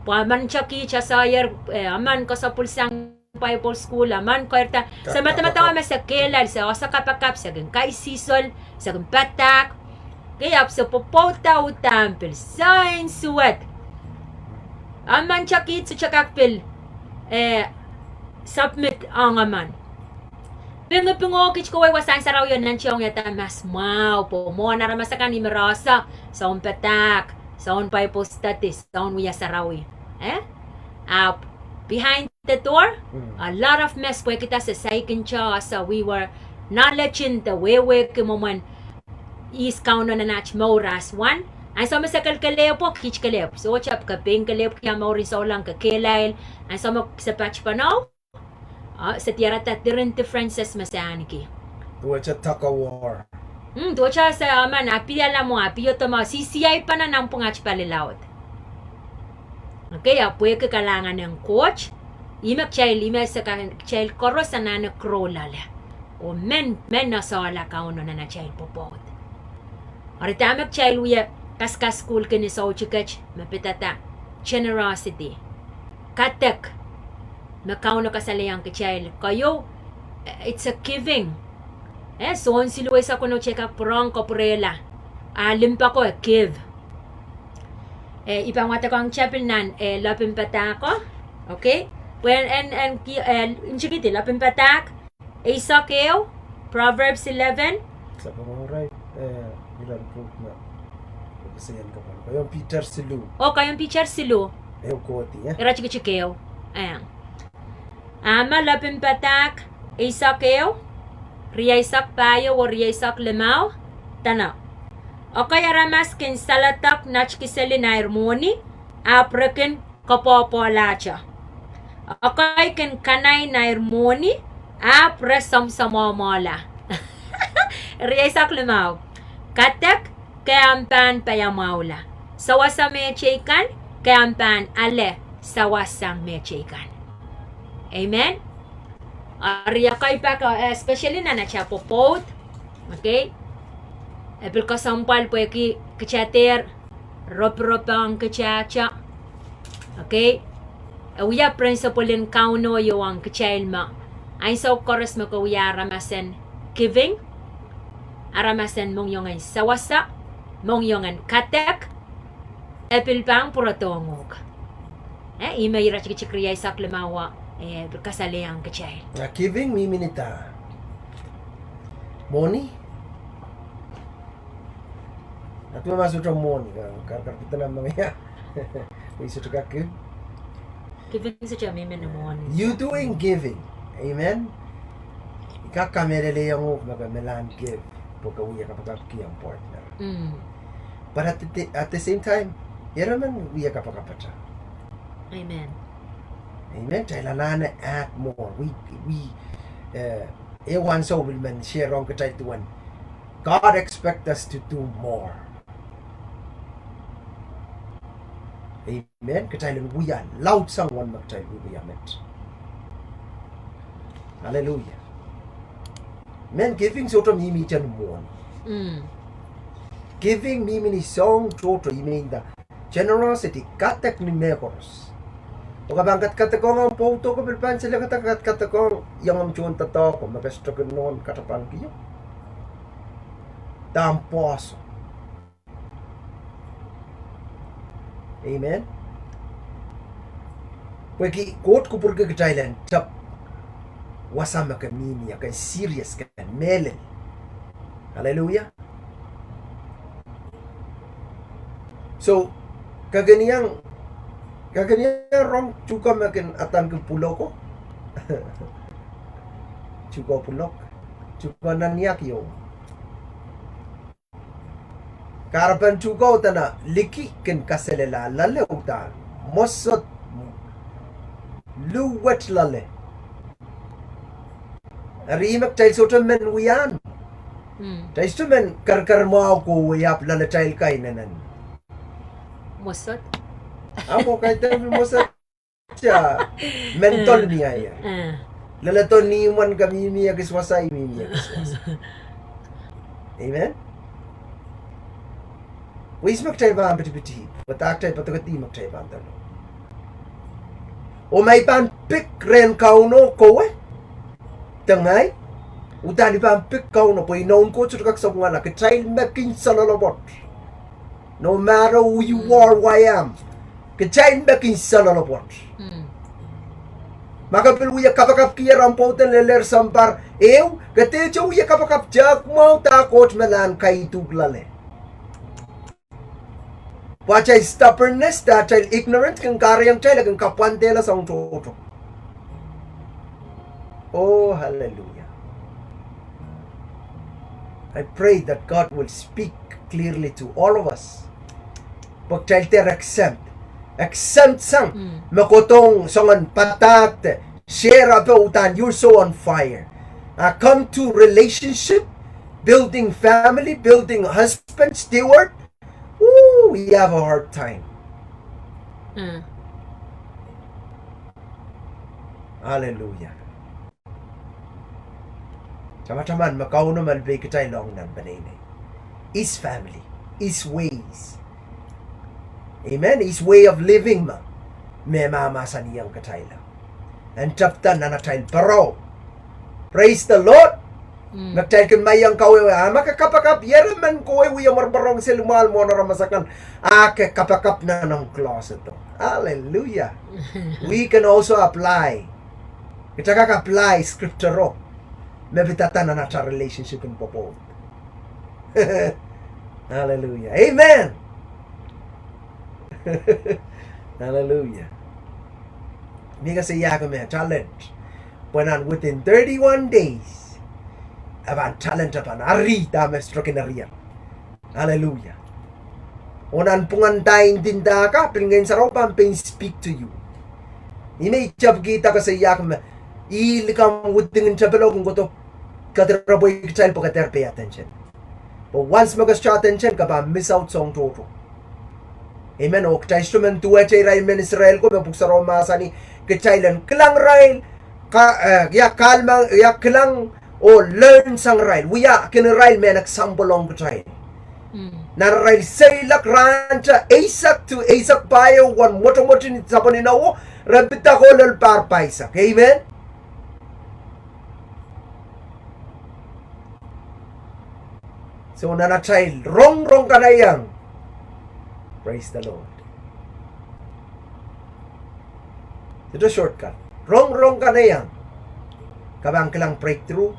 pwe emen kiht koasoier, eh, emen kesepwilsang Bible school, emen keirda. Se madamadau me se kehlail, se ese kapakap, se kin kaisihsol, se kin padahk. Okay, ahpw se pwopwoud uhdahn pil sain suwed. Emen kiht sohte kak pil, eh, submit ong emen. Pingipingo kiht kowei wasahn sarawi oh nantihong ih aramas mwahu pwe mwohn aramas akan ih me re ese, soun padahk, soun Bible study, soun wia sarawi. Eh? Ahpw behind the door, mm, a lot of mess, pwehki dah se saikinte ese, we were knowledge in the wehwehki mwomwen ihs Kauno nan aht mour as one. Ansou me se kelekelehpw, kiht kelehpw. Sohte ke pein kelehpw, ke ia mour en souleng ke kehlail. Ansou me se patpene, ah, se diarada diren differences me se ahneki. Duwehte tug of war. Mm, duwehte ese emen, apiala mwo, apiodo mwo, sisiai pahn nanpwungala pali laud. Okay, ahpw pwehki kalahngan en Koht, ihme kitail, ihme se ka, kitail koaros anahne grow loale. Oh men, men esehla Kauno nan atail pwopwoud. Eri dahme kitail wie kaskas sukuhl kin ni soutik et me pidada generosity. Kadek. Me Kauno kasalehiong kitail. Keieu, eh, it's a giving. Eh, Sohn siluh eisek weneu, kitail kak pwurehng kapwurehla. A limpoak ko e give. Eh, I pahn wadekohng kitail pil nan, eh, Lopin Padahk ko. Okay? Pwe en, en, en ki, eh, ntingihdi Lopin Padahk. Eisek ehu, Proverbs eleven. Sapwung, alright, eh, iren pwuhk me, eh, se en kapwal. Keieun Piter siluh. Oh, Keieun Piter siluh. Ehu kohdi, eh? Iretikitik ehu. Eh. A me Lopin Padahk, eisek ehu, rieisek pahieu oh rieisek limau, dene. Ekei aramas kin saledek netikiseli nair mwohni, ahpw re kin koapwoapwoalahte. Ekei kin kanai nair mwohni, ahpw re soamsoamwohmwohla. Rieisek limau. Kadek, ke ahpw pahn paiamwahula. Sewese mehteikan, ke ahpw pahn ale sawas sang mehteikan. Amen. Eri ekei pak, eh, especially nan atail pwopwoud. Okay. E pil kesempwal pwehki kitail dehr roporopong kitail. Okay. E wia principle en Kauno ieu ong kitail me ansou koaros me ke wia aramasen giving, aramasen mohngiong en sewese, mohngiong en kadek, e pil pahn pwurodohng uhk. Eh, ihme iretikitik rieisek limau, eh, pil kasalehiong kitail. A giving mihmi ni dah? Mwohni? Aduwe ma sohte mwohni, ka, ka, ka, pidana mengei. Wei sohte kak give. Giving sohte mihmi ni mwohni. You doing giving. Amen. I kak kamehlelehiong uhk me ke mehlel give, pwe ke wia kapakapki ong partner. Mm. But at the, at the same time, irail men wia kapakapki. Amen. Amen. Kitail anahne add more. We, we, eh, ehu ansou I pil men share ong kitail duwen. God expect us to do more. Amen. Kitail en wia laud sang uwen me kitail wiewia met. Hallelujah. Men giving sohte mihmihte ni mwohni. Mm. Giving mihmi ni soahng tohto, I mean the generosity, kadek ni mehkoaros. Oh ke pahn kadkadekohng omw pwoudo, ke pil pahn selekada kadkadekohng iengomw tohndoadoahk ko me ke sohte kin nohn katapan kio. Dahme pwoson. Amen. Pwehki Koht kupwurki kitail en tep wasa me ke mihmi ie, ke serious, ke mehlel. Hallelujah. So, ke kin iang, ke kin iang rong tuhke me kin adaneki pwuloko. Tuhke pwulok. Tuhke nan iak ieu. Kahrepen tuhke udahn liki kin kaselehla loale uhdahn. Mwohsot luwet loale. Eri me kitail sohte men wiahiong. Hmm. Kitail sohte men kerker mwahu kohwei ahpw loaletail kainenen. Mwohsot. Ahpw kaidehn mwohsot. Tia, men dol mie ie. Eh. Loale dol ni imwen ke mihmi ekis wasa, I mihmi ekis wasa. Amen. Wei ihs me kitail pahn pitipiti, pwe dah kitail poadohng kitail me kitail pahn dol. Oh ma I pahn pik rehn Kauno kowe, de ngehi, udahn I pahn pik Kauno, pwe inoun Koht sohte kak sapwungala, kitail me kin saloalopwoat. No matter who you are, who I am. Kitail me kin saloalopwoat. Mm. Ma ke pil wia kapakapki ong pwouden lelehr sounpar ehu, ke dehte wia kapakap tehk mwahu dah Koht me lahn kaidehk loale. Pwe atail stubbornness, dah atail ignorance, kin kahrehiong kitail, kin kapwandehla soahng tohto. Oh, hallelujah. I pray that God will speak clearly to all of us. Pwe kitail dehr exempt. Exempt sang, mm, me kohdohng soangen padahk de, share ape uhdahn, you're so on fire. A come to relationship, building family, building husband, steward, ooh, we have a hard time. Mm. Hallelujah. Tamataman me Kauno malipei kitail ong nan peneinei. His family, his ways. Amen. His way of living me, me mahmahsanihong kitail. En tepda nan atail pwurehng. Praise the Lord. Mm. Me kitail kin maiong kawehwe, a ma ke kapakap, ieremen kohwei wia mwarpwarong seli mwahl mwohn aramas akan, a ke kapakap nan omw closet. Hallelujah. We can also apply. Kitail kak apply scripture o me pidada nan atail relationship en pwopwoud. Hallelujah. Amen. Hallelujah. Ni ka se iahk me talent. Pwe nan within thirty-one days, a pahn talent a pahn ari dahme strokin arian. Hallelujah. Oh nan pwungen dain din dahka, pil Ngehn Sarawi pahn pein speak to you. Ih me I tepkihda ka se iahk me, ih likamw within tepelo kin kohdo, kadirepwe kitail pwe kadir pay attention. But once me ke sohte attention, ke pahn miss out soahng tohto. Amen. Oh kitail instrument duwehte irail mehn Israel ko me Pwuhk Sarawi mahsanih, kitail en kilang irail, ka, eh, ia kalmang, ia kilang, oh learn sang irail, wia kin irail mehn example ong kitail. Mm. Nan irail seiloak rahn te eisek to eisek pahieu wen mwotomwot en sapwen inowo, re pid ko lel pahr pahisek. Amen. So nan atail rong, rong kanaiang. Praise the Lord. Sohte shortcut. Rong, rong kanaiang. Ke pahn kilang breakthrough,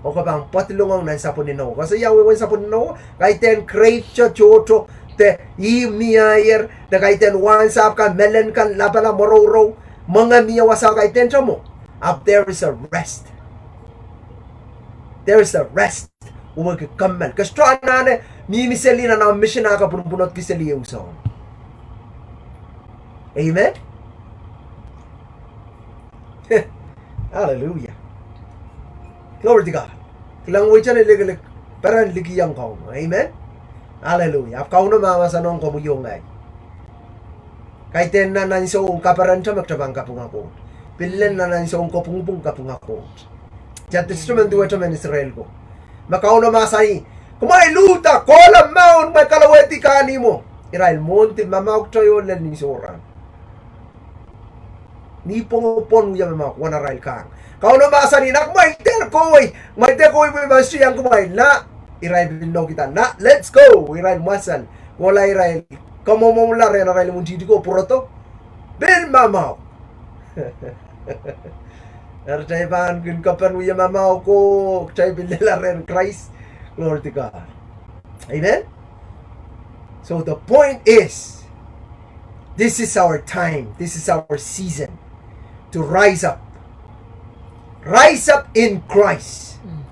oh ke pahn pwadilongong nan sapwen inowo. Koasoia wehwehn sapwen inowo, kaidehn great church tohto, de ih mieier, de kaidehn wahnsahpw kan, mehn lel kan, lapalap, mworourouo, mwenge mie wasa, kaidehn te mwo. Ahpw there is a rest. There is a rest. Wehwehki kommoal. Ke sohte anahne mihmi seli nan omw mission a ke pwunopwunodki seli ehu soahng. Amen. Hallelujah. Glory to God. Kilang wehwehn likilik, peren likiong Kauno. Amen. Hallelujah. Ahpw Kauno mahmahsanihong komwi oh ngehi, kaidehn nan ansou en kaperen te me kitail pahn kapinga Koht. Pil lel nan ansou en kopwungpwung kapinga Koht. Ih instrument duwehte mehn Israel ko me Kauno mahsanih, kumwail uhda kohla maun, kumwail kalowehdi kahnimwo. Irail mwohndi mamauk tohto lel ni sohrahn. Ni pwongopwon wia mamauk wen arail kahng. Kauno mahsanih, na kumwail dehr kohwei, kumwail dehr kohwei pwe I pahn sohte iang kumwail. Na, irail pil nohkihda, na, let's go. Irail mwasal, kohla irail kamwomwomwla rehn arail imwintihti ko pwurodo. Pil mamauk. Eri kitail pahn kin kapen wia mamauk ko, kitail pil lella rehn Krais. Glory to God. Amen. So the point is, this is our time, this is our season to rise up. Rise up in Christ. Mm.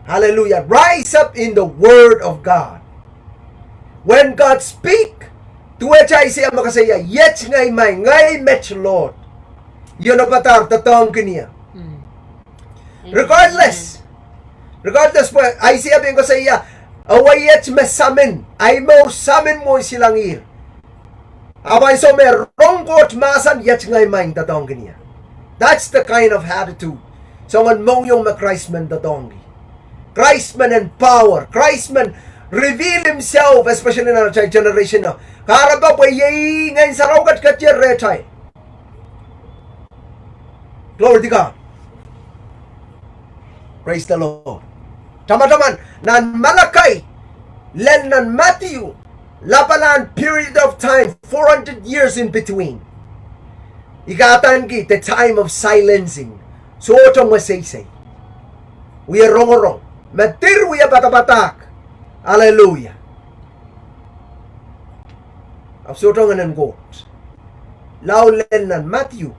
Hallelujah. Rise up in the word of God. When God speak, duwehte Isaiah me koasoia, iet ngehi maing, ngehi met Lord. Ih onopadahr doadoahngkin ie. Mm. Regardless. Regardless pwe Isaiah pein koasoia, ewe iet me samin, ahi mour samin mwohn silangihr. Ahpw ansou me rong Koht mahsen, iet ngehi maing, doadoahngkin ie. That's the kind of attitude. Soangen mohngiong me Krais men doadoahngki. Krais men empower. Krais men reveal himself, especially nan atail generation o. Kahrepe pwe iei Ngehn Sarawi ketiket rehtail. Glory to God. Praise the Lord. Tamataman, nan Malakai, lel nan Matthew, lapalahn period of time, four hundred years in between. I kak adaneki the time of silencing. Sohte mweseisei. Wie rongorong. Me dir wie padapadahk. Hallelujah. Ahpw sohte ngehnen Koht. Lao lel nan Matthew,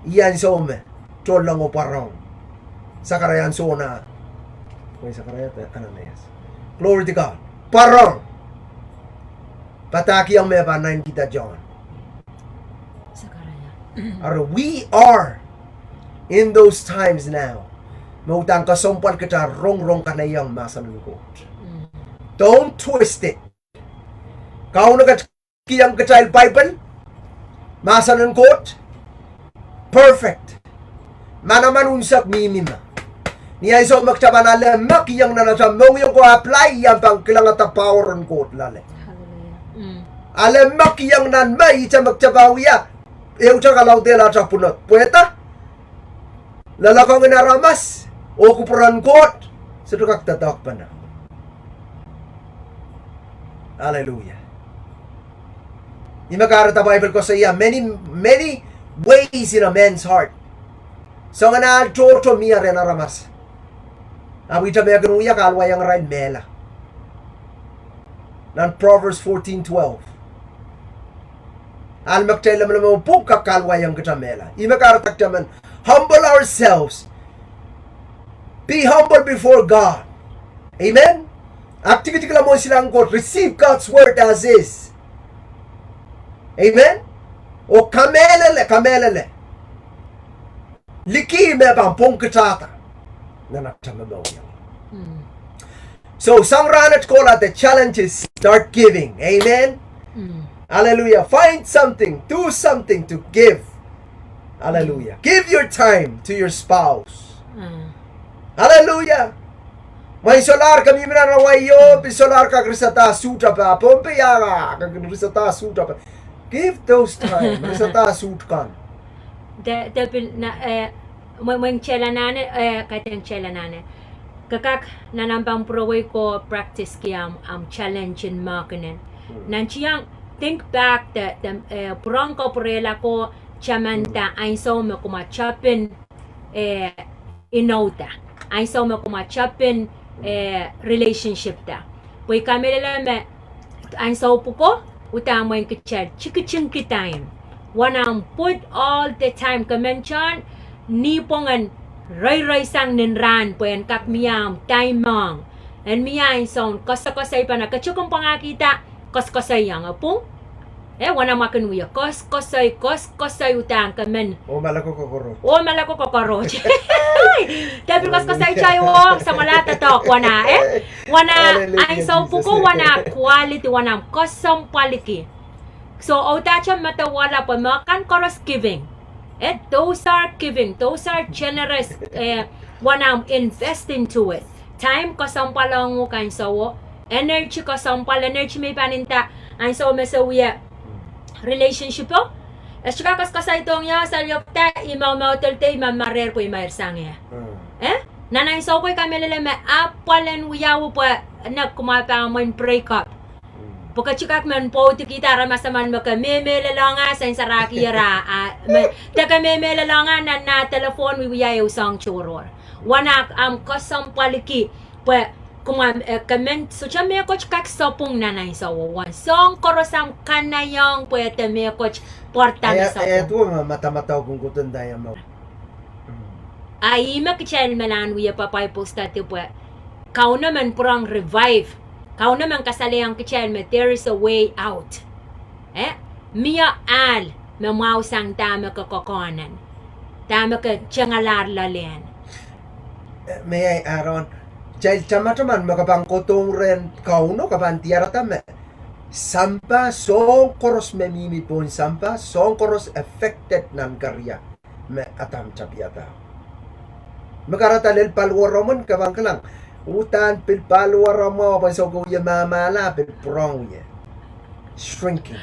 ih ansou me tohnlengo pwarohng. Sakaraia ansou nah. Wei, Sakaraia de Ananias. Glory to God. Pwarohng. Padahkihong me pahn naitikihda John. Sakaraia. Eri, we are in those times now. me udahn kesempwal kitail rongorong kanaieng mahsen en Koht. Don't twist it. Kauno ketikihong kitail Bible, mahsen en Koht, perfect. Manaman unsek mihmi me. Ni ansou me kitail pahn ale me kihong nan atail mohngiong ko apply, I ahpw pahn kilangada power en Koht loale. Ale me kihong nan me ihte me kitail pahn wia, ehute kalaudehla atail pwunod. Pwehda? Loalokong en aramas oh kupwuren Koht sohte kak doadoahkpene. Aleluia. Ih me kahrehda Bible koasoia many, many ways in a man's heart. Soangen ahl tohto mie rehn aramas. Ahpw ihte me kin wia kahluwahiong irail mehla. Nan Proverbs fourteen twelve. Ahl me kitail lamalam oh pwung kak kahluwahiong kitail mehla. Ih me kahrehda kitail men humble ourselves. Be humble before God. Amen. Aktikitik la mwohn silangin Koht, receive God's word as is. Amen. Oh kamehlele, kamehlele. Liki me pahn pwong kitailehr nan atail mohngiong. So, sang rahnwet kohla, the challenge is start giving. Amen. Hallelujah. Find something, do something to give. Hallelujah. Give your time to your spouse. Hallelujah. Mwein solahr ke mihmi nan Hawaii o, pil solahr kak risada suhte pahpa, Pohnpei a kak risada suhte pahpa. Give those time, risada suhte kan. De, de pil na, eh, mwe, mwein kitail anahne, eh, kaidehn kitail anahne. Ke kak nanpwungarail pwurowei ko practice ki ahmw, ahmw challenge en mahkenen. Nan tiong, think back de, de, eh, pwurehng kapwurehla ko tamanda ansou me kumwa tepin, eh, inouda. Ansou me kumwa tepin, eh, relationship da. Pwe I kamehlele me ansou pwuko, udahn mwein kitail tikitik kitail. Wanahmw put all the time, ke men tohn nipwong en reireisang nin rahn pwe en kak mie ahmw time ong. En mie ansoun, koasoakoasoi pahn ke tikin pwangahkihda, koasoakoasoi iang e pwung. Eh, wanahmw kin wia koasoakoasoi, koasoakoasoi udahn ke men. Oh, maleko kokoakoaroht. Oh, maleko kokoakoaroht. De pil koasoakoasoi tai oh, samwalahda doadoahk wana, eh? Wana ansou pwuko, wana quality, wanahmw kesempwaliki. So, oh, that you matter wala pwe me kan koaros giving. Eh, those are giving, those are generous, eh, wanahmw invest into it. Time kesempwal ong uhk ansou o, energy kesempwal, energy me I pahn inda ansou me se wia relationship o. E sohte kak koasoakoasoi dohng ia, saliokda, I mwahu mwahu deldel, I mamarer pwe I mairsang ia. Eh? Nan ansou ko I kamehlele me apwal en wiawi pwe ne kumwa pahn mwein break up. Pwe ke sohte kak men pwoudikihda aramas emen me ke mehmehlelohng ah, sensarahki ira, ah, me, de ke mehmehlelohng ah nan ah telephone wiewia ehu soahng tohrohr. Wanahmw kesempwaliki, pwe kumwa, eh, ke men sohte mehkot kak sapwung nan ansou o, wanahmw soahng koaros ahmw kanaieng pwe de mehkot pwarada me sapwung. A ih me kitail me lahn wie pa Bible study pwe Kauno men pwurehng revive. Kauno men kasalehiong kitail me there is a way out. Eh? Mie ahl me mwahusang dahme ke kokohnen, dahme ke tengalahr loalehn. Eh, me I add on, kitail tamataman me ke pahn kohdohng rehn Kauno, ke pahn diarada me sampah soahng koaros me mihmi pohn sampah, soahng koaros affected nan keria me Adam tapihada. Me kahrehda lel paliwaromwen, ke pahn kilang, udahn pil paliwaromen, pwe ansou ke wie mahmahla, pil pwurehng wie shrinking.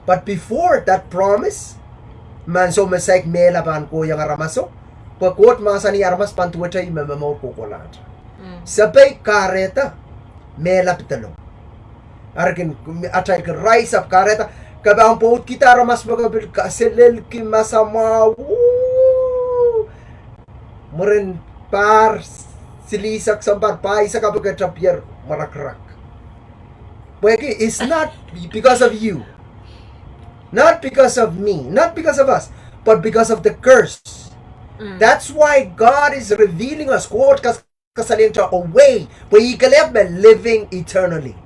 But before that promise, me ansou me saik mehla pahn kohiong aramaso, pwe Koht mahsanih aramas pahn duwehte ih me momour kohkohlahte. Sapei kahrehda mehla pedolong. Eri kin, atail kin rise up, kahrehda, ke pahn pwoudkihda aramas me ke pil kaselelki masamwahu. Mwurin pahr silihsek sounpar, pahisek, ahpw ke tapier mwarakrak. Pwehki, it's not because of you. Not because of me, not because of us, but because of the curse. That's why God is revealing us. Koht kas kasalehiong kitail a way pwe ih kelehpw me living eternally.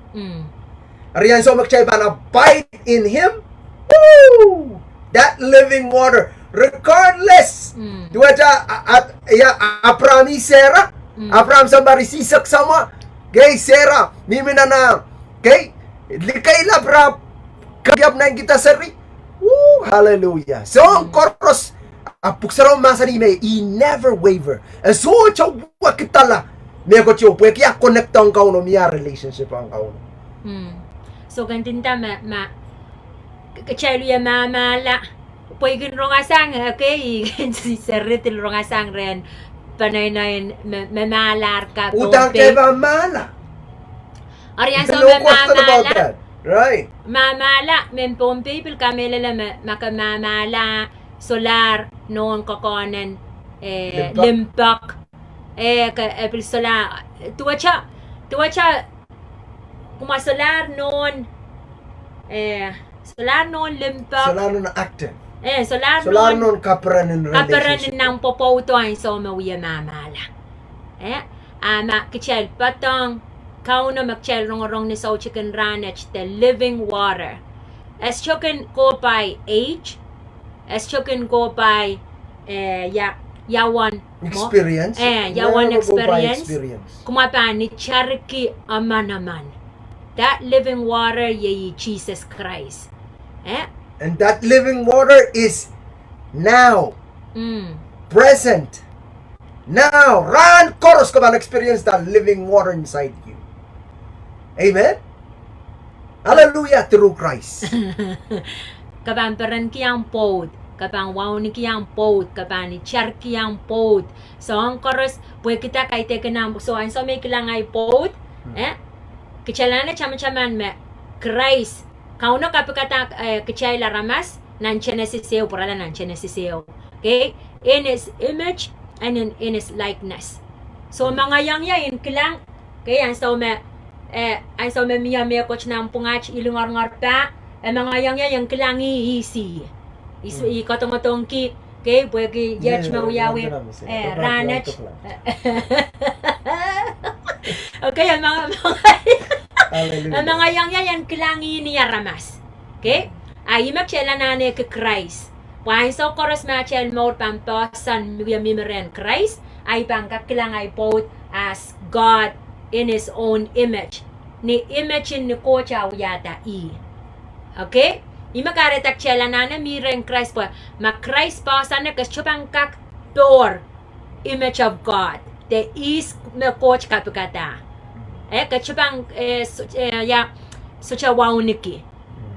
Eri ansou me kitail pahn abide in him, woo, that living water Regardless. Mm. Duwehte a, a, ia, Abraham ih Sera. Mm. Abraham sounpar isihsek samwa. Kei Sera, mihmi nan ah, kei, likeila Abraham, keiap nankihda seri. Woo, hallelujah. Soahng koaros, a Pwuhk Sarawi mahsanih me, he never waver. E sohte wekidala. Mehkot ieu, pwehki a connect ong Kauno, mie relationship ong Kauno. Mm. So, ken ndinda me, ma, K-, kitail wie mahmahla. Pwe I kin rongasang, okay, I kin seri rongasang rehn peneinei me, me mahlahla ka Pohnpei. Udahn kitail pahn mahla. Eri ansou me mahmahla. Mahmahla, mehn Pohnpei pil kamehlele me, ma ke mahmahla, solahr nohn kokohnen, eh, limpoak. Limpoak. Eh, ke, eh, pil solahr, duwehte, duwehte, kumwa solahr nohn, eh, solahr nohn limpoak. Solahr nohn active. Eh, solahr nohn kaperen en relationship. Kaperen en nan pwopwoudo ansou me wie mahmahla. Eh, a ma kitail poadohng Kauno me kitail rongorong ni soutik en rahnwet, the living water. E sohte kin go by age, e sohte kin go by, eh, ia, ia wen experience. Eh, ia wen experience. Kumwa pahn itarki emenemen. That living water, iei Sises Krais. Eh? And that living water is now. Mm. Present. Now, rahn koaros ke pahn experience that living water inside you. Amen. Hallelujah, through Christ. Ke pahn perenki ahmw pwoud, ke pahn wauneki ahmw pwoud, ke pahn itarki ahmw pwoud. Soahng koaros, pwehki dah kaidehkin ahmw, so ansou me I kilang ahi pwoud, eh? Kitail anahne tamataman me Krais, Kauno kapikada, eh, kitail aramas, nan Genesis ehu, pwurala nan Genesis ehu. Okay? In his image and in, in his likeness. So, me ngehi iang ie I kilang, okay, ansou me, eh, ansou me mie mehkot nan pwungat, I lingeringerpah, eh, me ngehi iang ie I kilang ih, ih isi. Ih, ih koadokoadohngki, okay, pwehki iet me wiawi, eh, rahnwet. Okay, eh, me ngehi, eh, me ngehi iang ie I kilang ih ni aramas. Okay? A ih me kitail anahneki Krais. Pwe ansou koaros me atail mour pahn poahsoan me wia mihmi rehn Krais, a I pahn kak kilang ahi pwoud as God in his own image. Ni image en ni Koht a wiahda ih. Okay? Ih me kahrehda kitail anahne mih rehn Krais pwe ma Krais poahsoan e ke sohte pahn kak pohr image of God. De ihs me Koht kapikada. Eh, ke sohte pahn, eh, so-, eh, ia, sohte wauneki.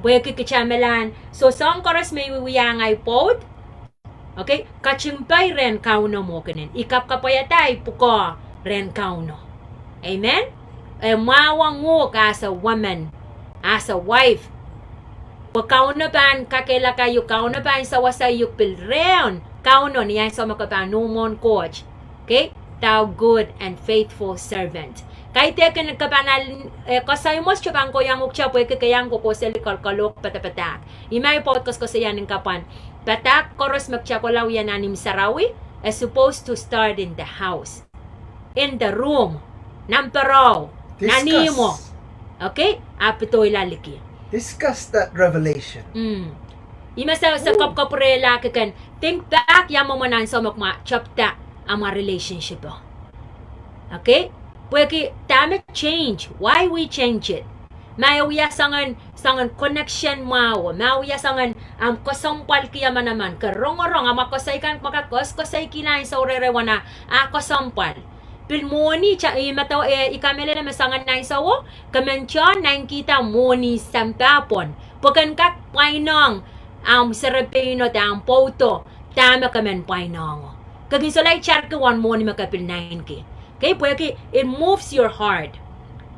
Pwehki kitail mehlel, so soahng koaros me I wiwiahiong ahi pwoud, okay, katingpei rehn Kauno mwo kenen. I kapkapwaiada ahi pwukoa rehn Kauno. Amen? E mwahuong uhk as a woman, as a wife. Pwe Kauno pahn kakehlaka uhk, Kauno pahn sewese uhk pil rehn Kauno ni ansou me ke pahn uh mwohn Koht. Okay? Thou good and faithful servant. Kaidehkin ke pahn al, eh, koasoi mwo sohte pahn kohiong uhk te pwehki ke iang kohkohseli kol-, kolok padapadahk. Ih me ahi pwoud koasoakoasoia ni kapwan. Padahk koaros me kitail kohla wia nan imw sarawi, e supposed to start in the house. In the room. Nan pwurehng. Nan ihmwo. Okay? A pedoilahki. Discuss that revelation. Mm. Ih me se, se kapwkapwurehla ke kin think back ia mwomwen ansou me kumwa tepda amwa relationship o. Okay? Pwehki dahme change, why we change it. Ma e wia soangen, soangen connection mwahu, ma e wia soangen ahmw kesempwalki ia manaman, ke rongorong, amwa koasoi kan kumwa kak koasoakoasoikihla ansou rehrail wana, a kesempwal. Pil mwohni, ta-, I medewe, eh, I kamehlele me soangen ansou o, ke men teh naitikihda mwohni sampah pwon. Pwe ken kak pwainohng ahmw serepeino de ahmw pwoudo, dahme ke men pwainohngo. Ke kin solahr itarki uwen mwohni me ke pil naineki. Okay, pwehki it moves your heart.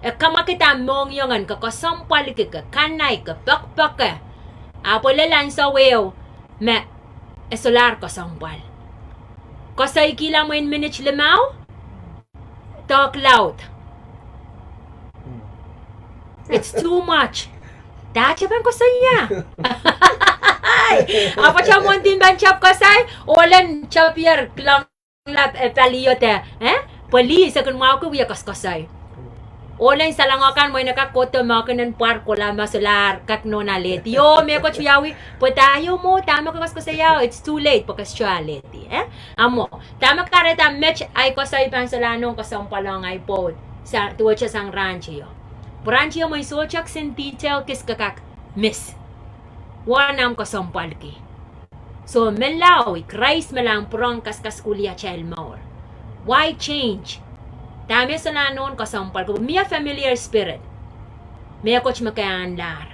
E kamwakid ahmw mohngiong en ke kesempwalki, ke kanai, ke pekipeke. Ahpw lel ansou ehu me e solahr kesempwal. Koasoikihla mwein minit limau, talk loud. It's too much. Dahte pahn koasoia. Ahpw te mwohn dihmw pahn tepda koasoi, oh len tepda kilang lap, eh, pali iote, eh? Pwe lih se kin mwahuki wie koasokoasoi. Ohlen salongo kan mwein e kak kohdo mehkan en pwar kohla ma solahr kak nohn alehdi. Oh, mehkot wiawi, pwe dah ieu mwo, dahme ke koasokoasoia, it's too late, pwe ke sohte alehdi, eh? Amwo, dahme kahrehda met ahi koasoi pahn solahr nohn kesempwal ong ahi pwoud, sa-, duwehte sang rahn teio. Pwe rahn teio mwein sohte kisin detail kis ke kak miss. Wahn ahmw kesempwalki. So, menlau, Krais me lahng pwurehng kaskasukuhlih atail mour. Why change? Dahme solahr nohn kesempwal, ke mie familiar spirit. Mehkot me ke ahnlahr.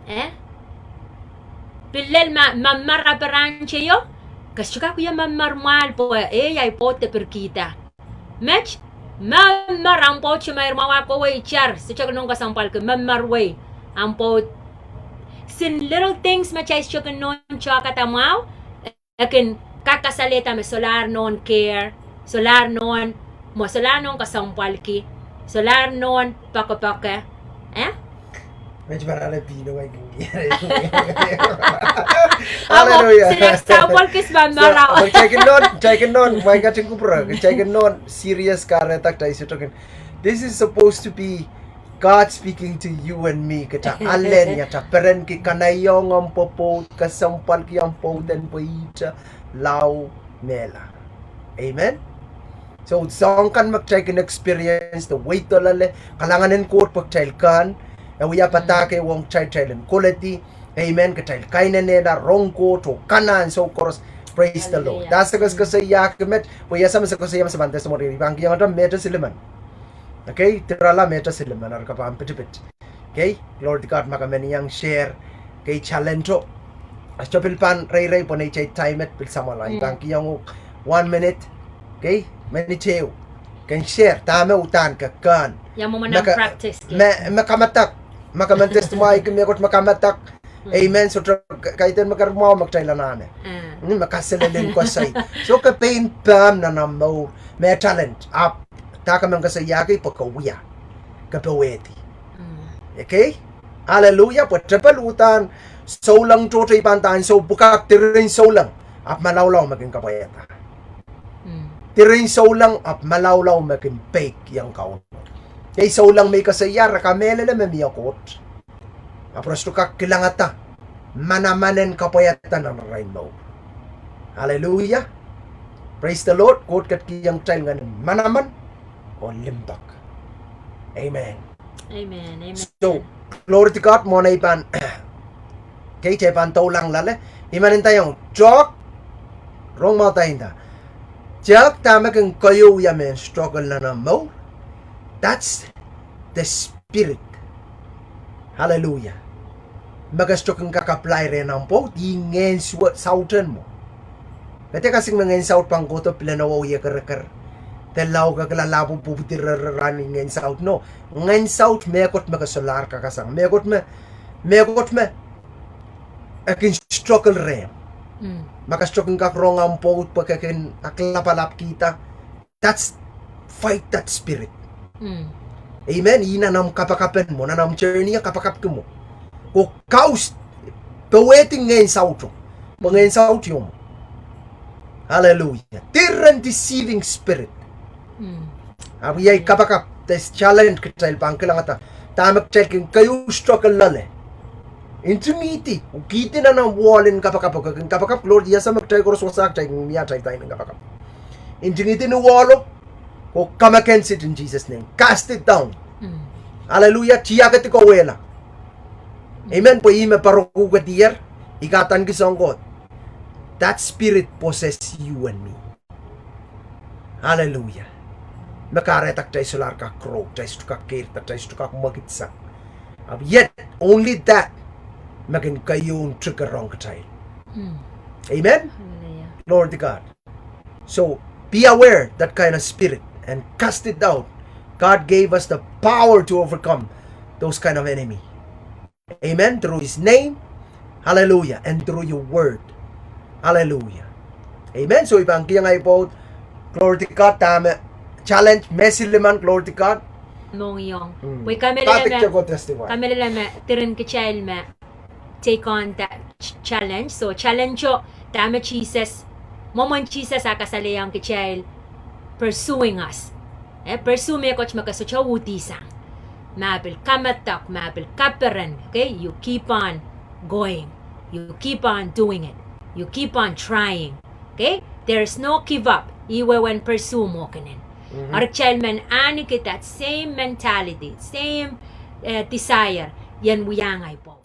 Eh? Pil lel ma, ma, ma rahn teio, ke sohte kak wia ma, ma mwahl pwe, eh, ahi pwoud de pirkihda. Met, ma, ma rahn pwoud te meir mwahu ah kohwei tar, sohte ke nohn kesempwalki, ma, ma wei, ahmw pwoud. Kisin little things me kitail sohte kin nohn tohkada mwahu, e kin kak kasalehda me solahr nohn care, solahr nohn, mwo solahr nohn kesempwalki, solahr nohn poakepoake. Eh? Met pahn ale pino ai kin. Amwo, Hallelujah. Kisin example kis ma, so, mara. Kitail kin nohn, kitail kin nohn, mwein kating kupwure, kitail kin nohn serious kahrehda kitail sohte kin. This is supposed to be God speaking to you and me, kita alen ia, ta perenki kanahiong ahmw pwopwoud, kesempwalki ahmw pwoud en pweida, lao mehla. Amen. So, soahng kan me kitail kin experience, de wehi dollala, kalahngan en Koht pwe kitail kan, e wia padahk ehu ong kitail, kitail en koledi, amen, kitail kainenehla, rong Koht, oh kanahn, so koaros, praise the Lord. Hallelujah. Dah se koasokoasoiahki met, pwe ia se me se koasoia me se pahn testimony, I pahn kihong ata mehte silimen. Okay, dirala mehte silimen, eri ke pahn pitipit. Okay, glory to God, ma ke men iang share, okay, challenge o. Ahi sohte pil pahn reirei pwe neitail time et pil samwala. I pahn kihong uhk one minute, okay, minute ehu. Ken share, dahme uhdahn ke kan. Ia mwomwen ahmw practice, me, me kamadahk, ma ke men testimony ki mehkot me kamadahk. Amen, sohte k-, kaidehn me ker mwahu me kitail anahne. Ni me kaselel en koasoi. So ke pein pahn nan ahmw mour, me talent, ahpw dah ke men koasoiahki pwe ke wia. Ke powehdi. Okay? Hallelujah, pwe tepel uhdahn souleng tohto, I pahn ndahng soh pwukat, diren souleng ahpw malaulau me kin kapwaiada. Diren souleng ahpw malaulau me kin peik iang Kauno. Kei souleng me I koasoia, re kamehlele me mie Koht. Ahpw re sohte kak kilangada manaman en kapwaiada nan arail mour. Hallelujah. Praise the Lord. Koht ketikihong kitail ngehn en manaman oh limpoak. Amen. Amen, amen. So, glory to God, mwohn ei pahn, kei te pahn doulahng loale, I men ndaiong, tehk, rong mwahu da inda. Tehk dahme kin keieu ia mehn struggle nan ahmw mour. That's the spirit. Hallelujah. Me ke sohte kin kak apply rehn ahmw pwoud, ih ngehn sou-, saut en mwo. Ke dehr kasik me ngehn saut pahn kohdo pil en ewe wie kereker. De lao ke kilala pwupwudi rere rahn ni ngehn saut, no. Ngehn saut mehkot me ke solahr kakasang. Mehkot me, mehkot me e kin struggle rehmw. Ma ke sohte kin kak rong ahmw pwoud pwe ke kin aklapalapkihda. That's, fight that spirit. Amen. Ih nan ahmw kapakap en mwo, nan ahmw journey e kapakapki mwo. Ko kaus, powehdi ngehn sauto. Pwe ngehn saut ieu mwo. Hallelujah. Diren deceiving spirit. Ahpw iei kapakap, this challenge kitail pahn kilangada. Dahme kitail kin keieu struggle loale. Ntingihdi, kihdi nan ahmw wall en kapakap, ke kin kapakap, Lord, ia se me kitail koaros wasa, kitail kin mie atail time en kapakap. Ntingihdi ni wall o, oh come against it in Jesus' name. Cast it down. Hallelujah, tiakedi kawehla. Amen, pwe ih me poarokuhkedier, I kak adaneki soang Koht. That spirit possess you and me. Hallelujah. Me kahrehda kitail solahr kak grow, kitail sohte kak keirda, kitail sohte kak mwekidsang. Ahpw yet, only that me kin keieu en trigger ong kitail. Amen? Hallelujah. Glory to God. So, be aware that kind of spirit and cast it down. God gave us the power to overcome those kind of enemy. Amen. Through his name. Hallelujah. And through your word. Hallelujah. Amen. So I pahn kihong ahi pwoud, glory to God, dahme challenge me silimen, glory to God. Mohngiong. Pwe I kamehlele me, kamehlele me, diren kitail me take on that ch-, challenge. So challenge o, dahme Sises, mwomwen Sises a kasalehiong kitail, pursuing us. Eh, pursue mehkot me ke sohte uhdihsang. Ma pil kamedek, ma pil kaperen, okay? You keep on going. You keep on doing it. You keep on trying. Okay? There is no give up. Ih wehwehn pursue mwohn Koht. Eri kitail men ahneki that same mentality, same, eh, desire, ien wiahiong ei pwung.